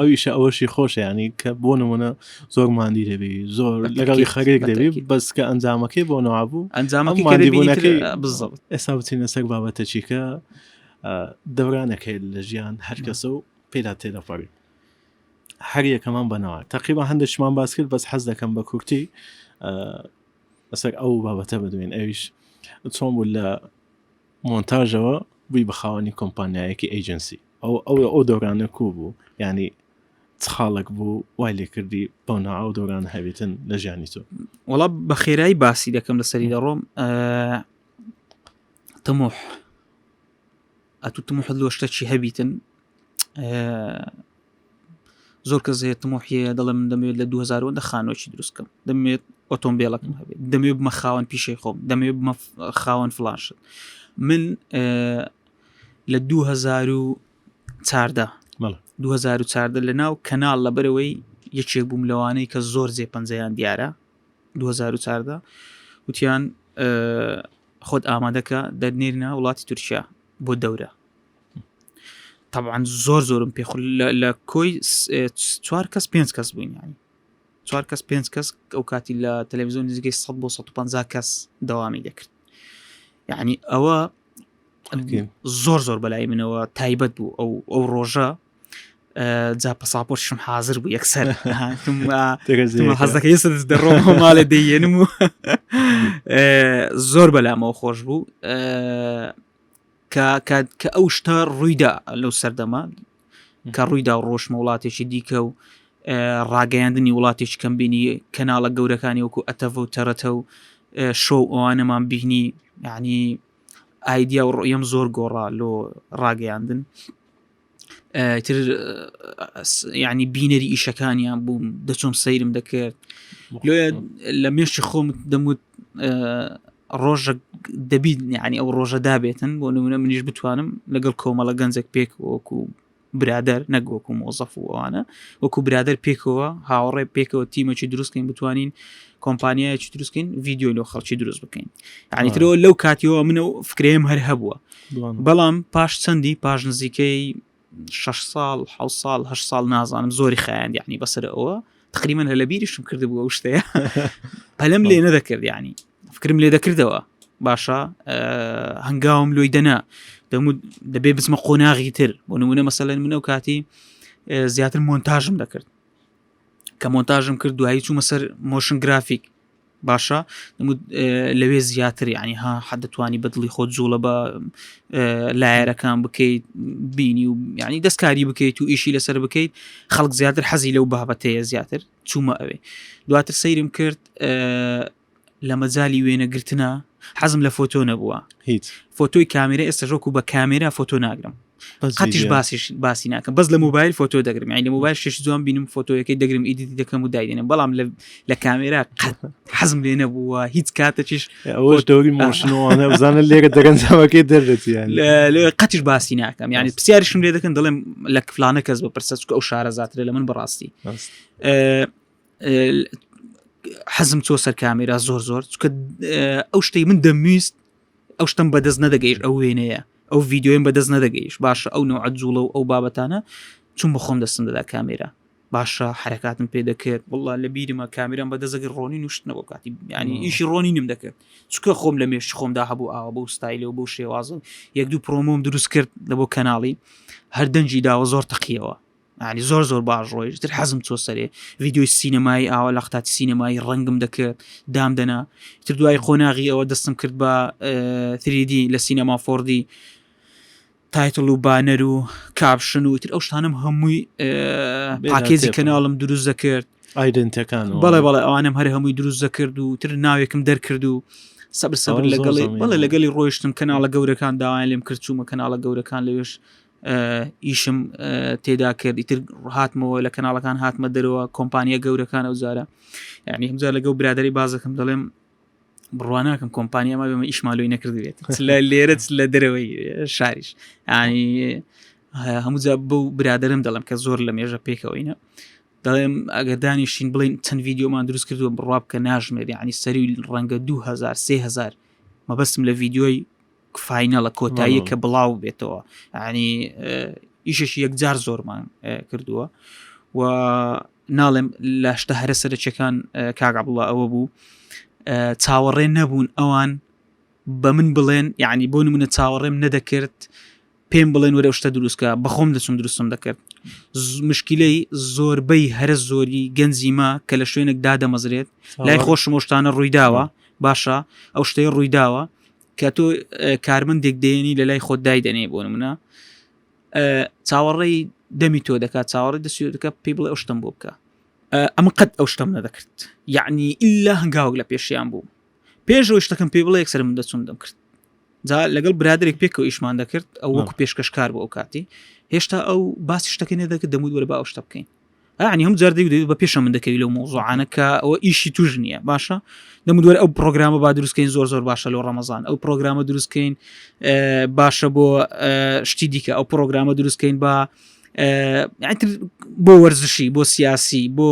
ئەویشە ئەوەشی خۆشە ینی کە بۆ نمونە زۆر ماندی دەبی زۆر لەگەڵی خەرێک دەبی بەس کە ئەنجامەکەی بۆ نوابوو ئەنجامەکەی ماندیبوونەکەی بزڵ ئێستا بچینە سەر بابەتەچیکە دەورانەکەی لە ژیان هەر کەسە و پێدا تێدەپەڕی هەر یەکەمان بەناوە تقریبا هەندێکمان باس کرد بەس حەز دەکەم بە کورتی لەسەر ئەو بابەتە بدوێن ئەویش چۆن بوو لە مۆنتاژەوە بووی بە خاوەنی کۆمپانیایەکی ئەیجنسی ئەو ئەو ئەو دەورانە کو بوو ینی چ خاڵێک بوو وای لێ کردی بەو ناو ئەو دەورانە هەبێتن لە ژیانی تۆ وەڵا بە خێرایی باسی دەکەم لەسەری دەڕۆم تموح ئەتو تموحت لۆ شتەکی هەبیتن زۆر کەس هەیە تموحی هەیە دەڵێ من دەمەوێت لە 2000 دە خانووەکی دروست بکەم دەمەوێت ئۆتۆمبیلەکەم هەبێت دەمەوێت بمە خاوەن پیشەی خۆم دەمەوێت بمە خاوەن فلانشت من لە 2014 2014 لە ناو کەناڵ لەبەرەوەی یەکێک بووم لەوانەی کە زۆر جێ پەنجەیان دیارە 2014 وتیان خۆت ئامادەکە دەرنێرنە وڵاتی تورکیا بۆ دەورە طبعا زۆر زۆرم پێ لە کۆی چوار کەس پێنج کەس بووین ینی چوار کەس پێنج کەس ئەو کاتی لە تەلەڤزیۆن نزیکەی 100 بۆ 150 کەس دەوامی دەکرد یعنی ئەوە زۆر زۆر بەلای منەوە تایبەت بوو ئەو ئەو ڕۆژە جا پەساپۆرتشم حاضر بوو یەکسەر حەزەکە ئێستا دەڕۆم ماڵێ دەیێنم و زۆر بەلامەوە خۆش بوو کە ئەو شتە ڕوویدا لەو سەردەمە کە ڕوویدا و ڕۆشمە وڵاتێکی دیکە و ڕاگەیاندنی وڵاتێکی کەم بینی کەناڵە گەورەکانی وەکو ئەتەڤ و تەرەتە و شۆ ئەوانەمان بینی یعنی ئایدیا و ڕۆیم زۆر گۆڕا لۆ ڕاگەیاندن تر ینی بینەری ئیشەکانیان بووم دەچۆم سەیرم دەکرد لۆیە لە مێشی خۆم دەموت ڕۆژە دەبیت یعنی ئەو ڕۆژە دابێتن بۆ نمونە منیش بتوانم لەگەڵ کۆمەڵە گەنجێک پێک وەکو برادەر نەک وەکو مۆزەف و ئەوانە وەکو برادەر پێکەوە هاوڕێ پێکەوە تیمەکی دروستکەین بتوانین کۆمپانیایەکی دروستکەین ڤیددیو لۆ خەڵکی دروست بکەین یعنی ترەوە لەو کاتیەوە منە و فکرەیەم هەر هەبووە بەڵام پاش چەندی پاش نزیکەی 6 ساڵ ح ساڵ ه ساڵ نازانم زۆری خایاند یعنی بەسەر ئەوە تقریبا هەر لە بیریشم کردبوو ئەو شتەیە پەلم لێ نەدەکرد یعنی فکرم لێ دەکردەوە باشە هەنگاوم لۆی دەنا دەمو دەبێ بچمە قۆناغی تر بۆ نمونە مەسەلەن منە و کاتی زیاتر مۆنتاژم دەکرد کە مۆنتاژم کرد دوایی چوومە سەر motion graphic. باشە لەوێ زیاتر یعنی ها حەدەتوانی بەدڵی خۆت جوڵە بە layer ەکان بکەیت بینی و یعنی دەستکاری بکەیت و ئیشی لەسەر بکەیت خەڵک زیاتر حەزی لەو بابەتەیە زیاتر چوومە ئەوێ دواتر سەیرم کرد لە مەجای وێنەگرتنە حەزم لە فۆتۆ نەبووە هیچ فۆتۆی کامێرا ئێستا ژۆکو بە کامێرا فۆتۆ ناگرم قەتیش باسیش باسی ناکەم بەس لە مۆبایل فۆتۆ دەگرم یعنی لە مۆبایل شش جوان بینم فۆتۆیەکەی دەگرم edit ی دەکەم و دایدێنم بەڵام لە کامێرا قەت حەزم لێ نەبووە هیچ کاتێکیش ئەوەش دەوری motion ەوانە بزانە لێرە دەرەنجامەکەی دەردەچیان قەتیش باسی ناکەم یعنی پرسیارشم لێ دەکەن دەڵێم لە فلانە کەس بپرسە چکە ئەو شارەزاترە لە من بەڕاستی حەزم چۆ سەر کامێرا زۆر زۆر چکە ئەو شتەی من دەمویست ئەو شتم بەدەست نەدەگەیشت ئەو وێنەیە ئەو ڤیددیویم بەدەست نەدەگەیشت باشە ئەو نوعە جوڵە و ئەو بابەتانە چون بەخۆم دەستم دەدا کامێرا باشە حرەکاتم پێ دەکرد وڵا لە بیرمە کامیرام بەدەستەگەر ڕۆنی نوشتنەوە کاتی ینی ئیشی ڕۆنی نم دەکرد چکە خۆم لە مێشتی خۆمدا هەبوو ئاوا بەو ستایلە و بەو شێوازە یەک دوو promo م دروست کرد لە بۆ کەناڵی هەر دەنگی داوە زۆر تەقیەوە ینی زۆر زۆر باش ڕۆیشت تر حەزم چۆ سەرێ ڤیددیوی سینەمایی ئاوا لە قتاتی سینەمایی ڕەنگم دەکرد دام دەنا تر دوای قۆناغی ئەوە دەستم کرد بە 3D لە Cinema 4D title و banner و caption و تر ئەو شتانم هەمووی package ی کەناڵم دروست دەکرد identity ەکان بەڵێ بەڵێ ئەوانم هەر هەمووی دروست دەکرد و تر ناوێکم دەرکرد و سەبر سەبر لەگەڵی بەڵێ لەگەڵی ڕۆیشتم کەناڵە گەورەکان داوایان لێم کرد چوومە کەناڵە گەورەکان لەوێش ئیشم تێدا کرد ئیتر هاتمەوە لە کەناڵەکان هاتمە دەرەوە کۆمپانیە گەورەکان ئەو جارە یعنی هەمجار لەگەڵ برادری بازەکەم دەڵێم بڕواناکەم کۆمپانیا ما بێمە ئیشمان لۆی نەکردبێت لە لێرە لە دەرەوەی شاریش ینی هەموو جا بەو برادرم دەڵێم کە زۆر لە مێژە پێکەوەینە دەڵێم ئەگەر دانیشین بڵین چەند ڤیددیومان دروست کردووە بڕوا بکە ناژمێر ینی سەری ڕەنگە 2000 3000 مەبەستم لە ڤیددیۆی final ە کۆتاییە کە بڵاو بێتەوە ینی ئیشێکی یەکجار زۆرمان کردووە و ناڵێم لە شتە هەرە سەرەکیەکان کاک عەبدوڵا ئەوە بوو چاوەڕێ نەبوون ئەوان بە من بڵێن یعنی بۆ نمونە چاوەڕێم نەدەکرد پێم بڵێن وەرە شتە دروستکە بەخۆم دەچم دروستم دەکرد مشکلەی زۆربەی هەرە زۆری گەنجی ما کە لە شوێنێک دادەمەزرێت لای خۆشم ئەو شتانە ڕوویداوە باشە ئەو شتەی ڕوویداوە کە تۆ کارمەندێک دێنی لە لای خۆت دایدەنێ بۆ نمونە چاوەڕێی دەمی تۆ دەکات چاوەڕێی دەستی دەکات پێی بڵێ ئەو شتم بۆ بکە ئەمە قەت ئەو شتم نەدەکرد یعنی ئللا هەنگاوک لە پێشیان بوو پێشەوە شتەکەم پێ بڵێ یەکسەر من دەچوم دەم کرد جا لەگەڵ برادێک پێکەوە ئیشمان دەکرد ئەو وەکو پێشکەشکار بۆ ئەو کاتی هێشتا ئەو باسی شتەکە نەدەکرد دەموت وەرە با ئەو شتە بکەین یعنی هەم جار دەیوت بە پێشە من دەکەوی لەو مۆزوعانە کە ئەوە ئیشی توش نییە باشە دەموت وەرە ئەو پرۆگرامە با دروستکەین زۆر زۆر باشە لۆ ڕەمەزان ئەو پرۆگرامە دروستکەین باشە بۆ شتی دیکە ئەو پرۆگرامە دروستکەین بە بۆ وەرزشی بۆ سیاسی بۆ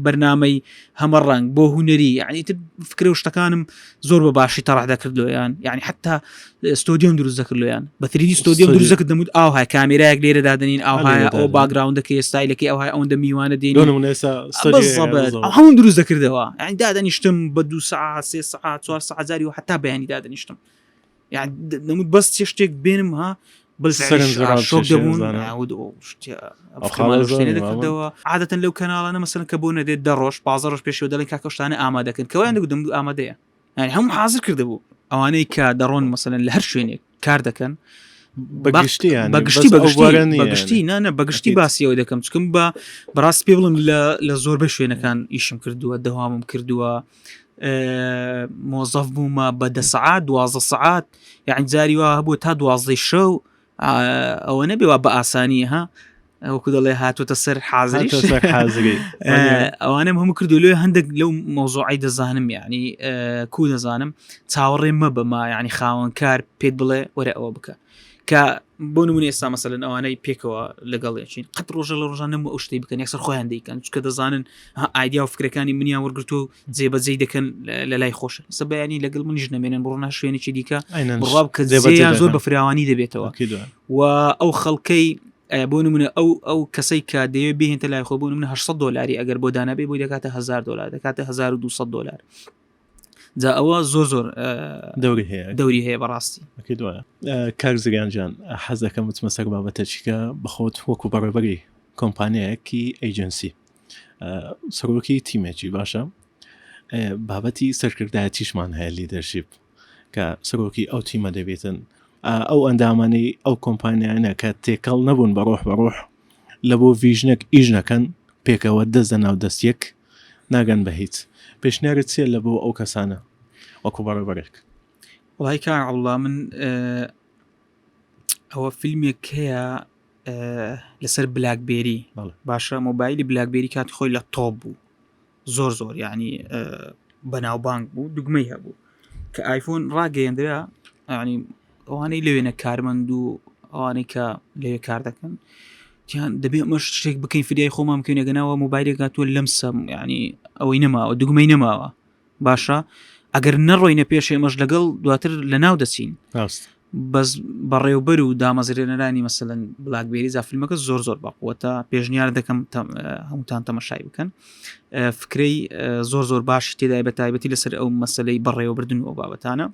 بەرنمەی هەمە ڕەنگ بۆ هوەری یعنی تر فکرە و شتەکانم زۆر بە باشی تەڕح دەکرد لۆیان یعنی حتا ستۆدیۆم دروست دەکرد لۆیان بە 3D ستۆدیۆم دروست دەکرد دەموت ئاوها کامێرایەک لێرە دادەنین ئاوها ئەو background ەکەی ستایلەکەی ئەوهای ئەوەندە میوانە دێن هەموو دروست دەکردەوە یعنی دادەنیشتم بە دو سعات سێ سعات چوار سعات جاری و حتا بەیانی دادەنیشتم یعنی دەموت بەس چێ شتێک بێنم ها شۆک دەبوون دەکردەوە عادەتەن لەو کەناڵانە مەسەن کە بۆ نەدێت دە ڕۆژ 15 ڕۆژ پێشەوە دەڵێن کاکە شتانە ئامادەکەن کەوایان دەگوتم ئامادەیە یعنی هەموو حاضر کردبوو ئەوانەی کە دەڕۆن مەسەلەن لە هەر شوێنێک کار دەکەن بەگشتی بەگشتی بەگشتی نانە بەگشتی باسیەوە دەکەم چکم بە بەڕاست پێ بڵم لە زۆربەی شوێنەکان ئیشم کردووە دەوامم کردووە مۆزەف بوومە بە دە سعات دوازە سعات یعنی جاری وا هەبوو تا دوازدەی شەو ئەوە نەبێ وا بە ئاسانی ها وەکو دەڵێ هاتوتە سەر حازری حازری ئەوانم هەموو کردو لێ هەندێک لەو مۆزۆعی دەزانم یعنی کو دەزانم چاوەڕێ مە بەما یعنی خاوەنکار پێت بڵێ وەرە ئەوە بکە کە بۆ نمونە ئێستا مەسەلەن ئەوانەی پێکەوە لەگەڵ یەکین قەت ڕۆژە لە ڕۆژان نەمو ئەو شتەی بکەن یەکسەر خۆیان دەیکەن چکە دەزانن ئایدیا و فکرەکانی منیان وەرگتو و جێبەجێی دەکەن لە لای خۆش سە بەیانی لەگەڵ منیش نەمێنن بڕۆنە شوێنێکی دیکە بڕوا بکە جێبەجێیان زۆر بە فراوانی دەبێتەوە و ئەو خەڵکەی بۆ نمونە ئەو ئەو کەسەی کە دەیەوێت بهێنتە لای خۆ بۆ نمونە 800 دلاری ئەگەر بۆ دانابێ بۆی دەکاتە 1000 دلار دەکاتە 1200 دلار جا ئەوە زۆر زۆر دەوری هەیە دەوری هەیە بەڕاستی دوایە کاک زریان جان حەز دەکەم بچمە سەر بابەتەچیکە بەخۆت وەکو بەڕێبەری کۆمپانیایەکی ئەیجنسی سەرۆکی تیمێکی باشە. بابەتی سەرکردایەتیشمان هەیە leadership کە سەرۆکی ئەو تیمە دەبێتن ئەو ئەندامانەی ئەو کۆمپانیانە کە تێکەڵ نەبوون بە ڕۆح بە ڕۆح لە بۆ vision ێک ئیش نەکەن پێکەوە دەست لە ناو دەست یەک ناگەن بە هیچ پێشنیارت چیە لە بۆ ئەو کەسانە وەکو بەڕێوبەرێک؟ وڵی کاک عەبدوڵا من ئەوە فیلمێک هەیە لەسەر بلاکبێری باشە مۆبایلی بلاکبێری کاتی خۆی لە تۆپ بوو زۆر زۆر یعنی بەناوبانگ بوو دوگمەی هەبوو کە ئایفۆن ڕاگەیەندرا ینی ئەوانەی لەوێنە کارمەند و ئەوانەی کە لەوێ کار دەکەن تیان دەبێ ئەمە شتێک بکەین فریای خۆمان بکەین گەناوە مۆبایلێک هاتووە لەم سەم ینی ئەوەی نەماوە دوگمەی نەماوە باشە ئەگەر نەڕۆینە پێش ئێمەش لەگەڵ دواتر لە ناو دەچین ڕاست بەس بەڕێوبەر و دامەزرێنەرانی مەسەلەن بلاکبێری جا فیلمەکە زۆر زۆر بەقوەتە پێشنیار دەکەم هەمووتان تەمەشای بکەن فکرەی زۆر زۆر باشی تێدای بە تایبەتی لەسەر ئەو مەسلەی بەڕێوەبردن و ئەو بابەتانە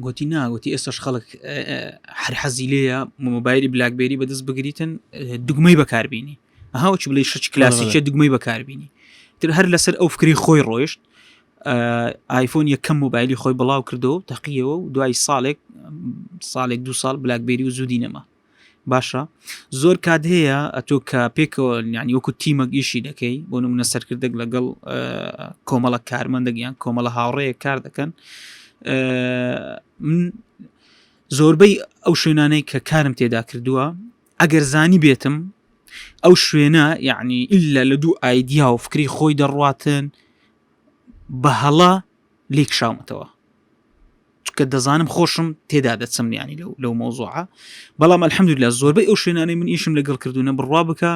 گوتی ناگوتی ئێستاش خەڵک هەر حەزی لێیە مۆبایلی بلاکبێری بەدەست بگریتن دوگمەی بەکاربیینی ئەها وەچ بڵێ شەچ کلاسیکە دوگمەی بەکاربیینی تر هەر لەسەر ئەو فکری خۆی ڕۆیشت ئایفۆن یەکەم مۆبایلی خۆی بڵاو کردەوە تەقیەوە و دوای ساڵێک ساڵێک دو ساڵ بلاکبێری و زودی نەما باشە زۆر کات هەیە ئەتۆ کە پێکەوە یعنی وەکو تیمەک ئیشی دەکەی بۆ نمونە سەرکردێک لەگەڵ کۆمەڵە کارمەندێک یان کۆمەڵە هاوڕەیە کار دەکەن من زۆربەی ئەو شوێنانەی کە کارم تێدا کردووە ئەگەر زانی بێتم ئەو شوێنە یعنی ئللا لە دوو ئایدیا و فکری خۆی دەڕواتن بە هەڵە لێکشاومەتەوە چکە دەزانم خۆشم تێدا دەچم ینی لەو لەو مۆزوعە بەڵام الحەمدلله زۆربەی ئەو شوێنانەی من ئیشم لەگەڵ کردوونە بڕوا بکە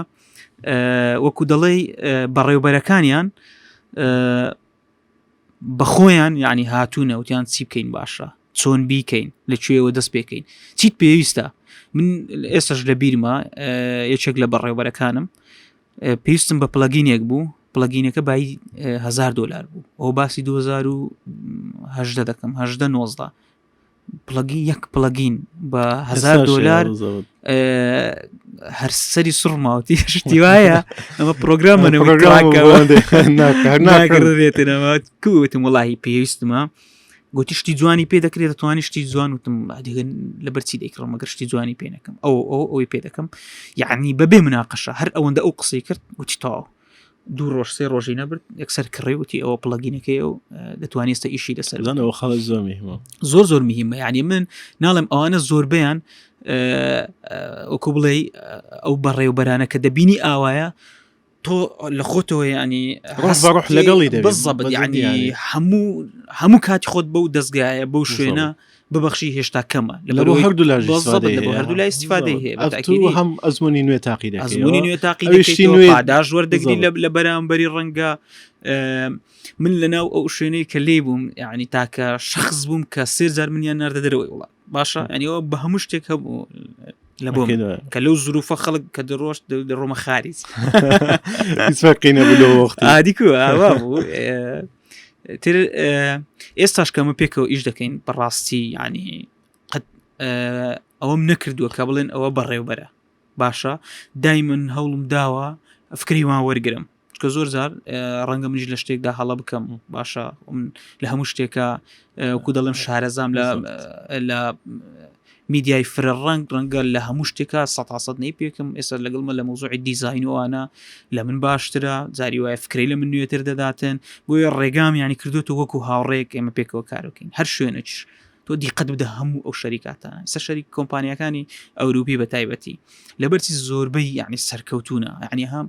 وەکو دەڵێ بەڕێوبەرەکانیان بەخۆیان یعنی هاتوونە وتیان چی بکەین باشە چۆن بیکەین لە کوێوە دەست پێکەین چیت پێویستە من ئێستش لە بیرمە یەکێک لە بەڕێوبەرەکانم پێویستم بە plugin ێک بوو plugin ەکە بای هزار دلار بوو ئەو باسی 2010 دەکەم 18 19 plugin یەک plugin بە هزار دلار هەر سەری سوڕماوتی شتی وایە ئەمە پرۆگرامە ناکردێتەوە کوتم وڵی پێویستمە گوتی شتی جوانی پێ دەکرێت دەتوانانی شتی جوان وتم لەبەر چی دەیکڕم مەگەر شتی جوانی پێ نەکەم ئەو ئەو ئەوی پێ دەکەم یعنی بەبێ مناقەشە هەر ئەوەندە ئەو قسەی کرد وتی تەواو دوو ڕۆژ سێ ڕۆژی نەبرد یەکسەر کڕی وتی ئەوە plugin ەکەی و دەتوانانی ئێستا ئیشی لەسەر زانەوە خەڵک زۆر مهمە زۆر زۆر مهمە یعنی من ناڵێم ئەوانە زۆربیان وەکو بڵێ ئەو بەڕێوبەرانە کە دەبینی ئاوایە تۆ لە خۆتەوە ینی ڕۆح لەگەڵی بزەبت ینی هەموو هەموو کاتی خۆت بەو دەستگایە بەو شوێنە ببەخشی هێشتا کەمە لە هەردوو لا هەردوو لای استفادەی هەیە هەم ئەزمموی نوێ تاقی ئەزمموی نوێ تاقی نوێ پاداش وەردەگری لە بەرامبەری ڕەنگە من لە ناو ئەو شوێنەی کە لێ بووم یعنی تاکە شخص بووم کە سێ جار منیان ناردە دەرەوەی وڵات باشە ئەنیەوە بە هەموو شتێک هەبوو لە بۆ کە لەو زروفە خەڵک کە دەڕۆشت دەڕۆمە خاریج ئادی بوو تر ئێستاش کەمە پێکەوە ئیش دەکەین بەڕاستی ینی قەت ئەوەم نەکردووە کە بڵێن ئەوە بەڕێوبەرە باشە دای من هەوڵم داوە فکری وان وەرگرم چکە زۆر جار ڕەنگە منیش لە شتێکدا هەڵە بکەم باشە من لە هەموو شتێکە وەکو دەڵێم شارەزام لە لە میدیای فرە ڕەنگ ڕەنگە لە هەموو شتێکە سەتاسەد نەی پێکم ئێستا لەگەڵمە لە مۆزوعی دیزین وانە لە من باشترە جاری وایە فکری لە من نوێتر دەداتن بۆیە ڕێگام ینی کردوتە وەکو هاوڕێک ئێمە پێکەوە کاربکەین هەر شوێنێکش تۆ دیقەت بدە هەموو ئەو شەریکاتانە ئێستا شەریک کۆمپانیەکانی ئەوروپی بە تایبەتی لەبەرچی زۆربەی یعنی سەرکەوتونە یعنی هەم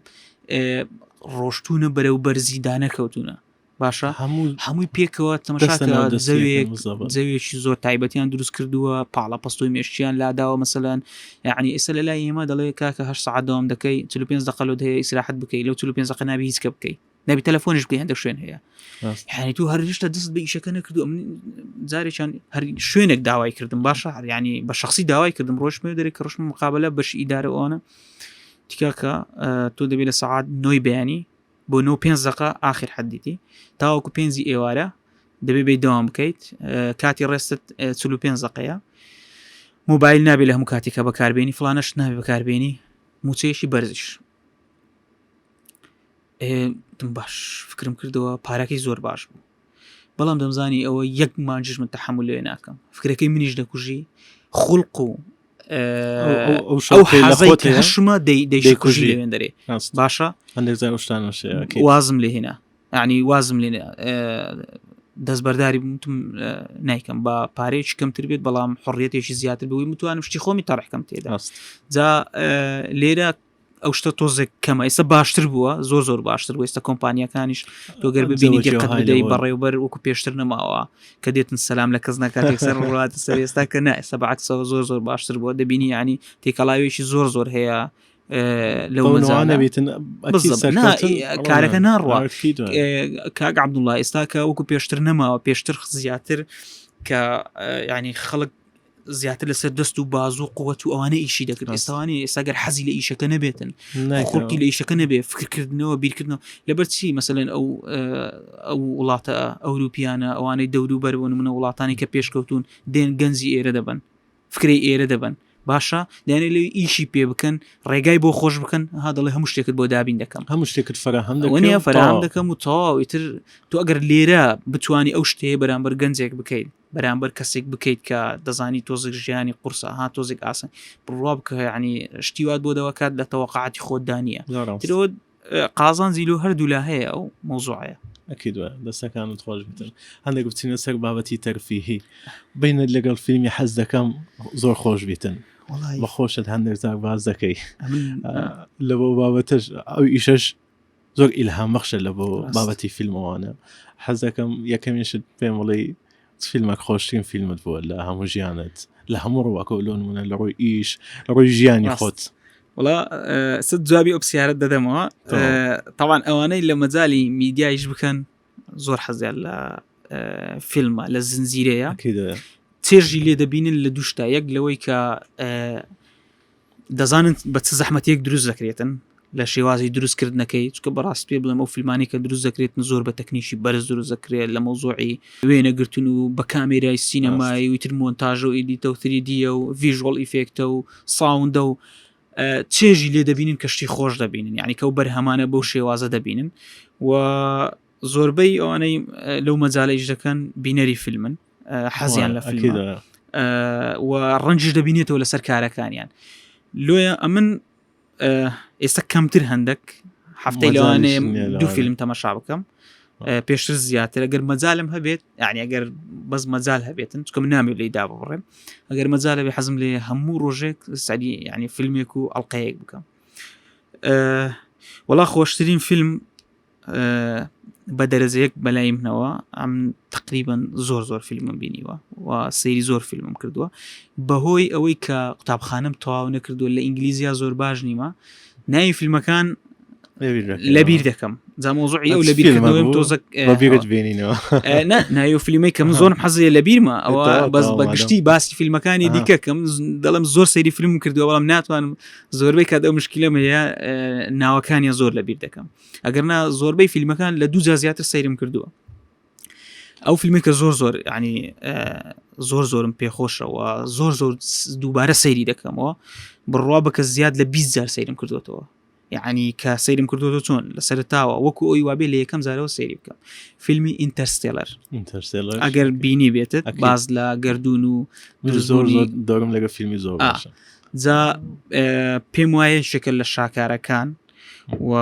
ڕۆشتونە بەرەو بەرزی دانەکەوتونە باشە هەموو هەمووی پێکەوە تەمەشاکە زەوێک زەوێکی زۆر تایبەتیان دروست کردووە پاڵە پەستۆی مێشکیان لاداوە مەسەلەن یعنی ئێستا لە لای ئێمە دەڵێ کاکە هە سعات دەوام دەکەی 45 دقە لۆت هەیە ئیسراحەت بکەی لەو 45 دقە نابی هیچ کە بکەی نابی تەلەفۆنیش بکەی هەندێک شوێن هەیە یعنی تو هەر هێشتا دەست بە ئیشەکە نەکردو من جارێکیان هەر شوێنێک داوای کردم باشە هەر ینی بە شخصی داوای کردم ڕۆژمێ دەرێک کە ڕۆژم مقابلە بەش ئیدارە ئەوانە تکاکە تۆ دەبێت لە سەعات نۆی بەیانی بۆ نۆ پێنج دقە ئاخر حەدیتی تاوەکو پێنجی ئێوارە دەبێ بێ داوام بکەیت کاتی ڕێستت 45 دقەیە مۆبایل نابێت لە هەموو کاتێکە بەکاربێنی فلانەش نابێ بەکاربێنی موچەیەکی بەرزیش. باش فکرم کردەوە پارەکەی زۆر باش بوو بەڵام دەمزانی ئەوە یەک مانجش من تەحمل لێ ناکەم فکرەکەی منیش دەکوژی خولق و ئەو حەزەی هەشمە دەیکوژی لەوێن دەرێ باشە وازم لێ هێنا یعنی وازم لێ دەستبەرداری بووم نیکەم بە پارەیەکی کەمتر بێت بەڵام حڕیەتێکی زیاتر بووی متوانم شتی خۆمی تەڕحکەم تێدا جا لێرە ئەو شتە تۆزێک کەمە ئێستا باشتر بووە زۆر زۆر باشتر بوو ئێستا کۆمپانیەکانیش تۆ گەر ببینی دقت بدەی بەڕێوبەر وەکو پێشتر نەماوە کە دێتن سەلام لە کەس ناکاتێک سەر ڕات سەر ئێستا کە نا ئێستا بەعکسەوە زۆر زۆر باشتر بووە دەبینی ینی تێکەڵاوێکی زۆر زۆر هەیە لەو نەبێتن کارەکە ناڕوە کاک عبدوڵڵا ئێستا کە وەکو پێشتر نەماوە پێشتر زیاتر کە ینی خەڵک زیاتر لەسەر دەست و بازوو قوت و ئەوانە ئیشی دەکرد ئێستاوانی ئێستا گەر حەزی لە ئیشەکە نەبێتن خڵکی لە ئیشەکە نەبێ فکرکردنەوە بیرکردنەوە لەبەر چی مەسەلەن ئەو ئەو وڵاتە ئەوروپیانە ئەوانەی دەوروبەر بۆ نمونە وڵاتانی کە پێشکەوتون دێن گەنجی ئێرە دەبن فکرەی ئێرە دەبن باشە دانێ لەوی ئیشی پێ بکەن ڕێگای بۆ خۆش بکەن ها دەڵێ هەموو شتێکت بۆ دابین دەکەم هەموو شتێکت فراهەم دەکەم فراهەم دەکەم و تەواو ئیتر تۆ ئەگەر لێرە بتانی ئەو شتەیە بەرامبەر گەنجێک بکەیت بەرامبەر کەسێک بکەیت کە دەزانی تۆزێک ژیانی قورسە ها تۆزێک ئاسان بڕوا بکە ینی شتی وات بۆ دەوەکات لە تەوەقعاتی خۆتدا نییە ترەوە قازانجی لۆ هەردوولا هەیە ئەو مۆزوعەیە. ئەکید وایە دەستەکانت خۆش بتن هەندێک بچینە سەر بابەتی تەرفیهی بینت لەگەڵ فیلمی حەز دەکەم زۆر خۆش بیتن بە خۆشت هەندێک زار باز دەکەی لە بۆ بابەتەش ئەو ئیشەش زۆر ئیلهام بەخشە لە بۆ بابەتی فیلمەوانە حەز دەکەم یەکەمیشت پێم بڵێ فیلمەک خۆشترین فیلمت بووە لە هەموو ژیانت لە هەموو ڕووەکە لۆ نمونە لە ڕووی ئیش لە ڕووی ژیانی خۆت وڵا ست جوابی ئەو پرسیارت دەدەمەوە تاوان ئەوانەی لە مەجای میدیایش بکەن زۆر حەزیان لە فیلمە لە زنجیرەیە چێژی لێ دەبینن لە دوشتا یەک لەوەی کە دەزانن بە چ زەحمەتێک دروست دەکرێتن لە شێوازی دروستکردنەکەی چکە بەڕاست پێ بڵێم ئەو فیلمانی کە دروست دەکرێتن زۆر بە تەکنیکی بەرز دروست دەکرێت لە مەوزوعی وێنەگرتن و بە کامێرای سینەمایی و تر مۆنتاژە و edit ە و 3D ە و visual effect ە و sound ە و چێژی لێ دەبینن کە شتی خۆش دەبینن یعنی کە و بەرهەمانە بەو شێوازە دەبینن و زۆربەی ئەوانەی لەو مەجالەیش دەکەن بینەری فیلمن حەزیان لە فیلم و ڕەنجش دەبینێتەوە لەسەر کارەکانیان لۆیە ئەمن ئێستا کەمتر هەندێک هەفتەی لەوانەیە دوو فیلم تەمەشا بکەم پێشتر زیاتر ئەگەر مەجالم هەبێت یعنی ئەگەر بەس مەجال هەبێتن چکە من نامێت لی دابڕێم ئەگەر مەجالە بێ حەزم لێ هەموو ڕۆژێک سەری یعنی فیلمێک و ئەڵلقەیەک بکەم وەڵا خۆشترین فیلم بە دەرەجەیەک بەلای منەوە ئەم تقریبن زۆر زۆر فیلمم بینیوە و سەیری زۆر فیلمم کردووە بەهۆی ئەوەی کە قوتابخانم تەواو نەکردووە لە ئینگلیزیا زۆر باش نیمە ناوی فیلمەکان لەبیر دەکەم جا مۆزوعی ئەو لەبیرکردنەوەیم تۆزەک بیرت بێنینەوە ناوی فیلمەی کە من زۆرم حەزێ لەبیرمە ئەوە بەس بە گشتی باسی فیلمەکانی دیکەکەم دەڵم زۆر سەیری فیلم کردووە بەڵام ناتوانم زۆربەی کات ئەو مشکلەم هەیە ناوەکانیان زۆر لەبیر دەکەم ئەگەر نا زۆربەی فیلمەکان لە دوو جار زیاتر سەیرم کردووە ئەو فیلمێک کە زۆر زۆر ینی زۆر زۆرم پێخۆشەوە زۆر زۆر دووبارە سەیری دەکەمەوە بڕوا بکە زیاد لە 20 جار سەیرم کردوێتەوە یعنی کە سەیرم کردوەوە چۆن لە سەرتاوە وەکو ئەوی وابێ لە یەکەم جارەوە سەیری بکەم فیلمی ئینتەرستێلەر ئەگەر بینی بێتت باز لە گردردون و زۆر دەرم لەگە فیلمی زۆر جا پێم وایە شێکە لە شاکارەکان و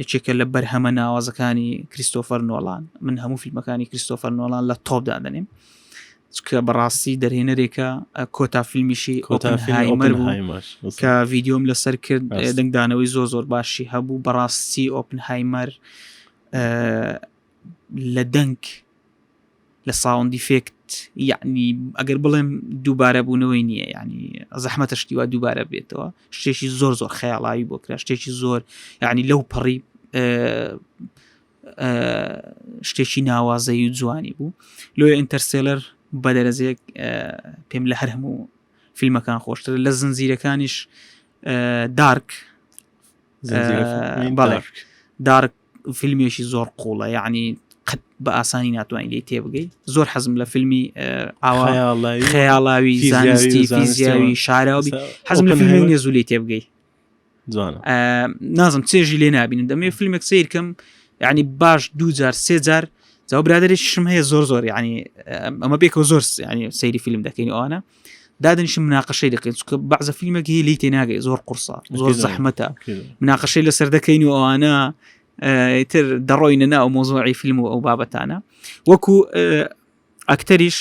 یەکێکە لە بەرهەمە ناوازەکانی کریستۆفەر نۆڵان من هەموو فیلمەکانی کریستۆفەر نۆڵان لە top دادەنێم چکە بەڕاستی دەرهێنەرێکە کۆتا فیلمیشی ئۆپنهایمەر بوو کە ڤیددیۆم لەسەر کرد دەنگدانەوەی زۆر زۆر باشی هەبوو بەڕاستی ئۆپنهایمەر لە دەنگ لە sound effect یعنی ئەگەر بڵێم دووبارە بوونەوەی نییە ینی زەحمەتە شتی وا دووبارە بێتەوە شتێکی زۆر زۆر خەیاڵاوی بۆ کرا شتێکی زۆر یعنی لەو پەڕی شتێکی ناوازەی و جوانی بوو لۆیە ئینتەرسێلەر بە دەرەجەیەک پێم لە هەر هەموو فیلمەکان خۆشتر لە زنجیرەکانیش دارک دارک فیلمێکی زۆر قوڵە یعنی قەت بە ئاسانی ناتوانانی لێ تێبگەی زۆر حەزم لە فیلمی ئاوا خەیاڵاوی زانستی فیزیاوی شاراوی حەزم لە فیلمی نێزوو لێ تێبگەی. جوانە نازم چێژی لێ نبینم دەمێ فیلمێک سیرکەم یعنی باش دوو جار سێ جار جاو برادێکیشم هەیە زۆر زۆر ینی ئەمە بێکەوە زۆر ینی سەیری فیلم دەکەین ئەوانە دادنیشم مناقەشەی دەکەین چونکە بەعزە فیلمێک هەیە لێی تێناگەی زۆر قورسە زۆر زەحمەتە مناقەشەی لەسەر دەکەین و ئەوانە تر دەڕۆینە ناو مۆزۆعی فیلم و ئەو بابەتانە وەکو ئەکتەریش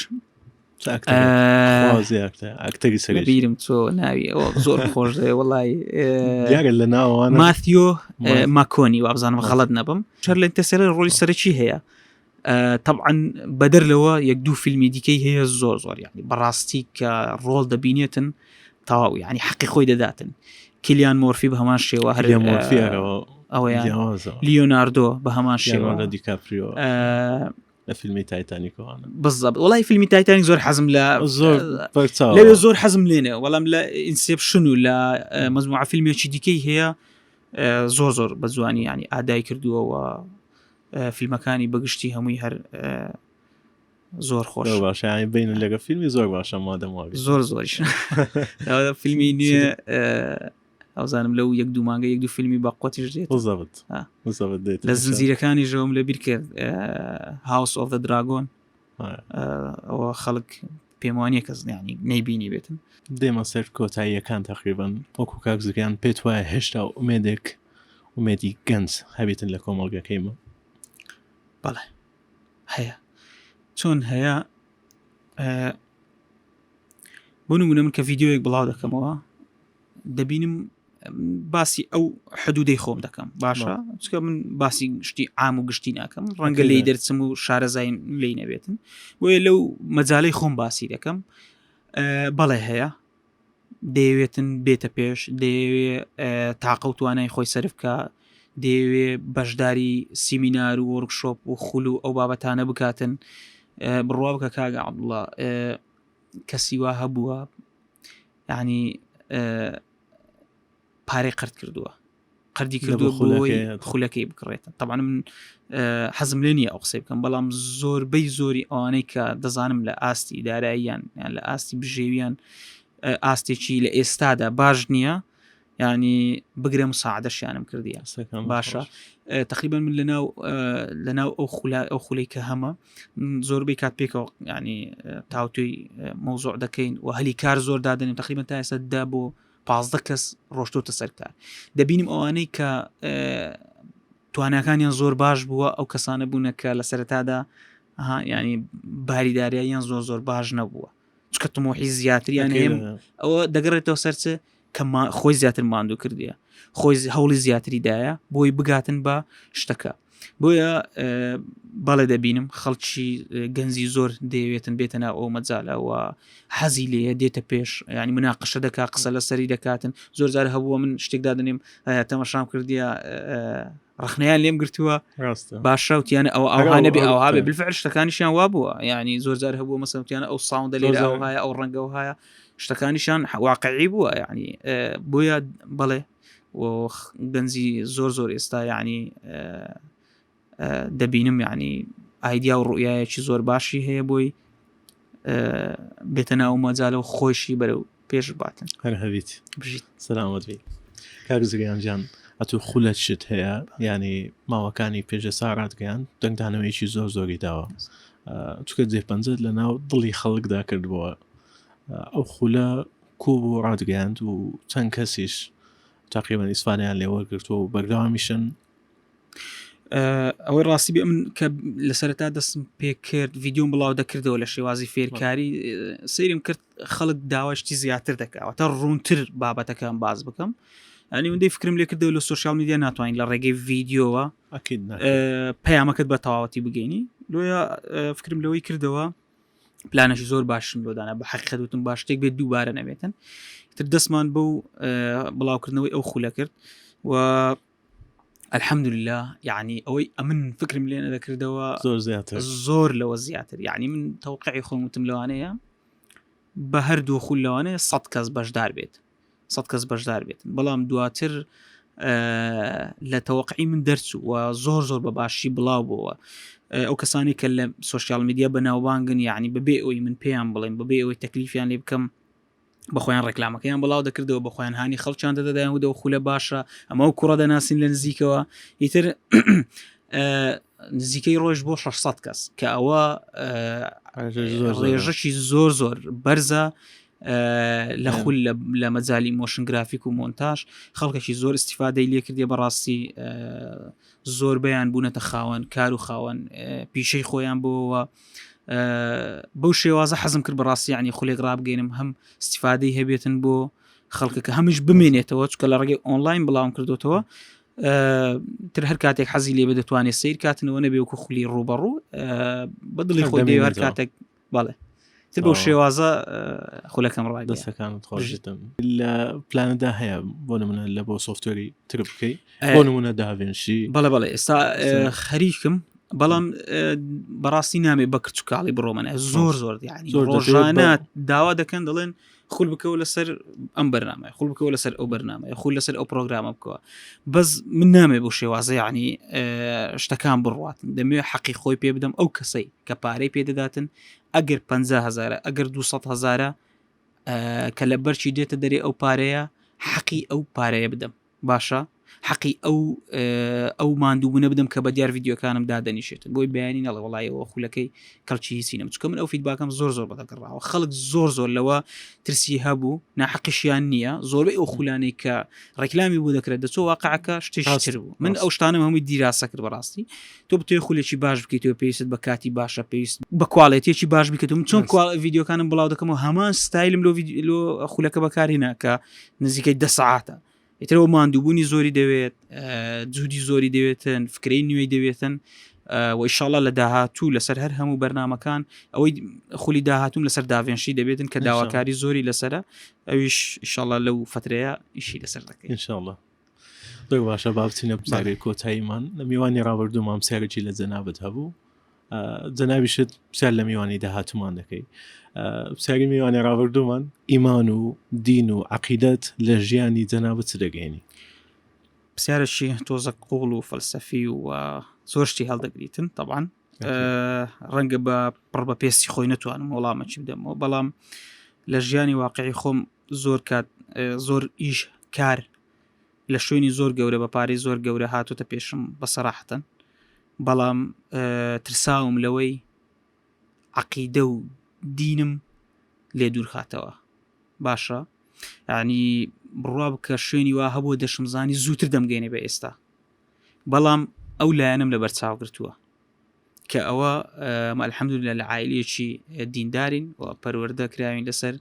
ئەکتەری سەر بیرم چۆ ناوی ئەوە زۆر خۆش دەوێ وڵی دیارە لە ناوانە ماثیۆ ماکۆنی وابزانم غەڵت نەبم شەر لە ئینتەرستێلەر ڕۆلی سەرەکی هەیە تەبعەن بەدەر لەوە یەک دوو فیلمی دیکەی هەیە زۆر زۆر یعنی بەڕاستی کە ڕۆڵ دەبینێتن تەواو یعنی حەقی خۆی دەداتن کلیان مۆرفی بە هەمان شێوە هەر ئەوەیان لیۆناردۆ بە هەمان شێوە دیکاپریۆ لە فیلمی تایتانیکەوە بزەبت وڵی فیلمی تایتانیک زۆر حەزم لە زۆر لەوێ زۆر حەزم لێنێ وەڵام لە ئینسپشن و لە مەزموعە فیلمێکی دیکەی هەیە زۆر زۆر بە جوانی ینی ئادای کردووەوە فیلمەکانی بەگشتی هەمووی هەر زۆر خۆش باشە بین لەگە فیلمی زۆر باشە مادەم زۆر زۆریش فیلمی نوێ ئەوزانم لەو یەک دوو مانگە یەک دوو فیلمی بە قوتیش دێت دێت لە زنجیرەکانی ژەوم لە بیر کرد هاوس ئۆف دراگۆن ئەوە خەڵک پێم وانییە کەس ینی نەیبینی بێتن دێمە سەر کۆتاییەکان تقریبان وەکو کاک زریان پێت وایە هێشتا ئومێدێک ئومێدی گەنج هەبێتن لە کۆمەڵگەکەی مە بەڵێ هەیە چۆن هەیە بۆ نمونە من کە ڤیددیوەک بڵاو دەکەمەوە دەبینم باسی ئەو حدودەی خۆم دەکەم باشە چکە من باسی شتی عام و گشتی ناکەم ڕەنگە لی دەرچم و شارەزای لی نەبێتن بۆیە لەو مەجای خۆم باسی دەکەم بەڵێ هەیە دەیەوێتن بێتە پێش دەیەوێ تاقە و توانای خۆی سەرف بکە دەیەوێ بەشداری سیمینار و وۆرکشۆپ و خول و ئەو بابەتانە بکاتن بڕوا بکە کاگە عبدڵە کەسی وا هەبووە یعنی پارەی قەرد کردووە قەردی کردووە بۆی خولەکەی بکڕێتن طبعا من حەزم لێ نییە ئەو قسەی بکەم بەڵام زۆربەی زۆری ئەوانەی کە دەزانم لە ئاستی داراییان یان لە ئاستی بژێویان ئاستێکی لە ئێستادا باش نییە ینی بگرە مساعدەشیانم کردیە باشە تقریبا من لەناو لەناو ئەو خولا ئەو خولەی کە هەمە زۆربەی کات پێکەوە ینی تاوتوی مەوزوع دەکەین و هەلی کار زۆر دادنێن تقریبا تا ئێستا دا بۆ 15 کەس ڕۆشتۆتە سەر کار دەبینیم ئەوانەی کە تواناکانیان زۆر باش بووە ئەو کەسانە بوونە کە لە سەرەتادا ینی باریداریان زۆر زۆر باش نەبووە چکە تمۆحی زیاتریان هەیە ئەوە دەگەڕێتەوە سەرچ کە خۆی زیاتر ماندوو کردیە خۆی هەوڵی زیاتری دایە بۆی بگاتن بە شتەکە بۆیە بەڵێ دەبینم خەڵکی گەنجی زۆر دەیەوێتن بێتە ناو ئەو مەجالەوە حەزی لێیە دێتە پێش ینی مناقشە دەکا قسە لەسەری دەکاتن زۆر جار هەبووە من شتێک دادنێم تەمەشام کردیە ڕخنیان لێم گرتووە باشە وتیانە ئەوە ئەوانە بێ ئەوها بێ بالفعل شتەکانیشیان وا بووە ینی زۆر جار هەبووە مەسەوتیانە ئەو sound ە لێرە ئەوهایە ئەو ڕەنگەوە هەیە شتەکانیشان واقعی بووە ینی بۆیە بەڵێ و گەنجی زۆر زۆر ئێستا یعنی دەبینم یعنی ئایدیا و ڕوئایەکی زۆر باشی هەیە بۆی بێتە ناو مەجالە و خۆشی بەرەو پێش باتن هەر هەبیت بژیت سەلامەت بیت کاک زریان جان ئەتو خولە شت هەیە ینی ماوەکانی پێشێسا ڕاتگەیان دەنگدانەوەیکی زۆر زۆری داوە چکە جێپەنجەت لە ناو دڵی خەڵکدا کردبووە ئەو خولە کۆ بوو ڕاتگەیاند و چەند کەسیش تاقیبەن ئیسفادەیان لێ وەرگرتووە و بەردەوامیشن. ئەوەی ڕاستی بێ من کە لە سەرەتا دەستم پێ کرد ڤیددیوم بڵاو دەکردەوە لە شێوازی فێرکاری سەیرم کرد خەڵک داواشتی زیاتر دەکاوە تا ڕوونتر بابەتەکان باز بکەم ئەنی وندەی فکرم لێ کردەوە لە سوۆسیال میدیا ناتوانین لە ڕێگەی ڤیددیوەوە پەیامەکەت بە تەواوەتی بگەینی لۆیە فکرم لەوەی کردەوە پلانەشی زۆر باشم لۆ دانا بە حقیقەت وتم با شتێک بێت دووبارە نەبێتن تر دەستمان بەو بڵاوکردنەوەی ئەو خولە کرد و الحمدلله یعنی ئەوەی ئەمن فکرم لێ نەدەکردەوە زۆر زیاتر زۆر لەوە زیاتر یعنی من تەوقعی خۆم وتم لەوانەیە بە هەردوو خول لەوانەیە سە کەس بەشدار بێت سەد کەس بەشدار بێت بەڵام دواتر لە تەوەقعی من دەرچوو و زۆر زۆر بە باشی بڵاو بووە ئەو کەسانی کە لە سوۆسیال میدیا بە ناوبانگن یعنی بەبێ ئەوی من پێیان بڵێم بەبێ ئەوەی تەکلیفیان لێ بکەم. بە خۆیان ڕێکلامەکەیان بڵاو دەکردەوە بە خۆیان هانی خەڵکیان دەدەدایان ودەوە خولە باشە ئەمە و کوڕە دەناسین لە نزیکەوە ئیتر نزیکەی ڕۆژ بۆ 600 کەس کە ئەوە ڕێژەکی زۆر زۆر بەرزە لە خول لە مەجای motion graphic و مۆنتاژ خەڵکێکی زۆر استیفادەی لێکردێ بەڕاستی زۆربەیان بوونەتە خاوەن کار و خاوەن پیشەی خۆیان بۆەوە بەو شێوازە حەزم کرد بەڕاستی ینی خولێک ڕابگەینم هەم استیفادەی هەبێتن بۆ خەڵکەکە هەمیش بمێنێتەوە چکە لە ڕێگەی ئۆنلاین بڵاوم کردوتەوە تر هەر کاتێک حەزی لێ دەتوانێت سیر کاتنەوە نەبێ وەکو خولی ڕوبەڕوو بەدڵی خۆی دەوێ هەر کاتێک بەڵێ تر بەو شێوازە خولەکەم ڕای دەستەکانت خۆشتم لە پلاندا هەیە بۆ نمونە لە بۆ software ی تر بکەی بۆ نمونە DaVinci بەڵێ بەڵێ ئێستا خەریکم بەڵام بەڕاستی نامێ بە کرچ و کاڵی بڕۆمەە زۆر زۆر دیانی زۆر ڕۆژانە داوا دەکەن دەڵێن خول بکەوە لەسەر ئەم بەرنامە خول بکەوە لەسەر ئەو بەرنامە خول لەسەر ئەو پرۆگرامە بکەوە بەس من نامێ بۆ شێوازە یعنی شتەکان بڕواتن دەمێ حەقی خۆی پێ بدەم ئەو کەسەی کە پارەی پێدەداتن ئەگەر 50 هزارە ئەگەر 200 هزارە کە لە بەرچی دێتە دەرێ ئەو پارەیە حەقی ئەو پارەیە بدەم باشە حەقی ئەو ئەو ماندووبوونە بدەم کە بە دیار ڤیددیوکانم دادەنیشێتن بۆی بەیانی نەڵێ وڵایەوە خولەکەی کەڵکی هیچی نەم چکە من ئەو feedback م زۆر زۆر بەدەگەڕاوە خەڵک زۆر زۆر لەوە ترسی هەبوو ناحەقیشیان نییە زۆربەی ئەو خولانەی کە ڕێکلامی بۆ دەکرێت دەچۆ واقعەکە شتێکی تر بوو من ئەو شتانم هەمووی دیراسە کرد بەڕاستی تۆ بتەوێت خولێکی باش بکەیتەوە پێویست بە کاتی باشە پێویست بە quality ێکی باش بکەیت من چۆن ڤیددیوکانم بڵاو دەکەمەوە هەمان ستایلم لۆ لۆ خولەکە بەکارهێنا کە نزیکەی دە سەعاتە ئیترەوە ماندووبوونی زۆری دەوێت جودی زۆری دەوێتن فکرەی نوێی دەوێتن وئیشاڵە لە داهاتوو لەسەر هەر هەموو بەرنمەکان ئەوەی خولی داهاتوم لەسەر DaVinci دەبێتن کە داواکاری زۆری لەسرە ئەویش ئیشاڵە لەو فترەیە ئیشی لەسەر دەکەین ئینشاءاللە زۆر باشە با بچینە پرسیاری کۆتاییمان لە میوانی ڕابردوومان پرسیارێکی لە جەنابت هەبوو جەنابیشت پرسیار لە میوانی داهاتومان دەکەی پرسیاری میوانی ڕابردوومان ئیمان و دین و عقیدەت لە ژیانی جەنابت چ دەگەێنی پرسیارەشی تۆزە قوڵ و فەلسەفی و زۆر شتی هەڵدەگریتن طبعاان ڕەنگە بە پڕ بە پێستی خۆی نەتوانم وەڵامەکی بدەمەوە بەڵام لە ژیانی واقعی خۆم زۆر کات زۆر ئیش کار لە شوێنی زۆر گەورە بە پارەی زۆر گەورە هاتوتە پێشم بە سەراحەتەن بەڵام ترساوم لەوەی عقیدە و دینم لێ دوورخاتەوە باشە ینی بڕوا بکە شوێنی وا هەبوو دەشمزانی زووتر دەمگەێنێ بە ئێستا بەڵام ئەو لایەنم لە بەرچاو گرتووە کە ئەوە الحمدلله لە عایلەیەکی دیندارین و پەروەردە کراوین لەسەر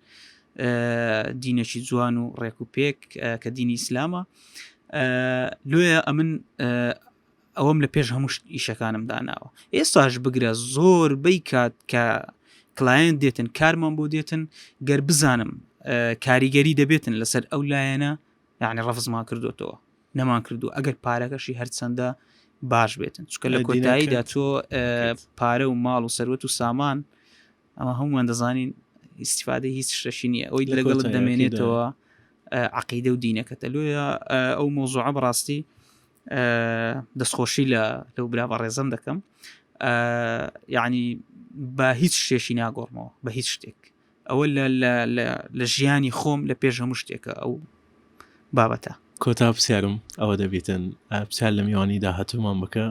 دینێکی جوان و ڕێک و پێک کە دینی ئیسلامە لۆیە ئەمن ئەوەم لە پێش هەموو ئیشەکانم داناوە ئێستاش بگرە زۆر بەی کات کە client دێتن کارمان بۆ دێتن گەر بزانم کاریگەری دەبێتن لەسەر ئەو لایەنە یعنی ڕەفزمان کردوتەوە نەمان کردو ئەگەر پارەکەشی هەرچەندە باش بێتن چکە لە کۆتاییدا تۆ پارە و ماڵ و سەروەت و سامان ئەمە هەمومان دەزانین ئیسیفادە هیچ شتەشی نییە ئەوەی لەگەڵت دەمێنێتەوە عقیدە و دینەکەتە لۆیە ئەو مۆزوعە بەڕاستی دەستخۆشی لە لەو برا بەڕێزم دەکەم یعنی بە هیچ شتێکی ناگۆڕمەوە بە هیچ شتێک ئەوە لە ژیانی خۆم لە پێش هەموو شتێکە ئەو بابەتە. کۆتا پرسیارم ئەوە دەبیتن پرسیار لە میوانی داهاتوومان بکە.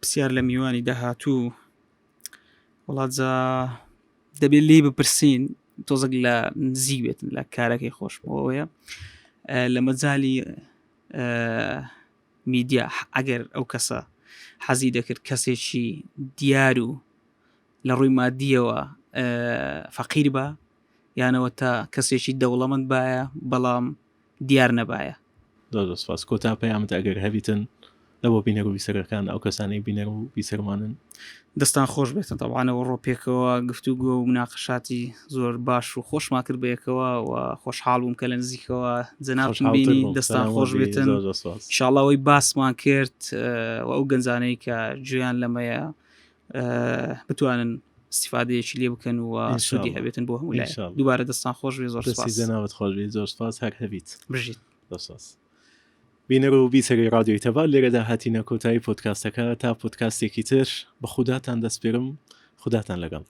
پرسیار لە میوانی داهاتوو وڵات جا دەبێت لێی بپرسین تۆزێک لە نزیک بێتن لە کارەکەی خۆشمەوەیە لە مەجای میدیا ئەگەر ئەو کەسە حەزی دەکرد کەسێکی دیار و لە ڕووی مادیەوە فەقیر بە یانەوە تا کەسێکی دەوڵەمەند باە بەڵام دیار نەبایە. زۆر زۆر سپاس کۆتا پەیامت ئەگەر هەبیتن لە بۆ بینەر و بیسەرەکان ئەو کەسانەی بینەر و بیسەرمانن. دەستان خۆش بێتن تەبعەن ئەوڕۆ پێکەوە گفتوگۆ و مناقەشاتی زۆر باش و خۆشمان کرد بەیەکەوە و خۆشحاڵ بووم کە لە نزیکەوە جەنابتم خۆشحاڵتر بینی بووم دەستان سەلامەت خۆش بی بێتن زۆر زۆر سپاس. ئیشاڵڵا ئەوەی باسمان کرد و ئەو گەنجانەی کە گوێیان لەمەیە بتوانن استفادەیەکی لێ بکەن و سوودی هەبێتن بۆ هەموو لایەک دووبارە دەستان خۆش بێ زۆر سپاس جەنابت خۆش بێ زۆر سپاس هەر هەبیت بژیت زۆر سپاس بینەر و بیسەری ڕادیۆی تەبا لێرەدا هاتینە کۆتایی پۆدکاستەکە تا پۆدکاستێکی تر بە خوداتان دەسپێرم خوداتان لەگەڵ.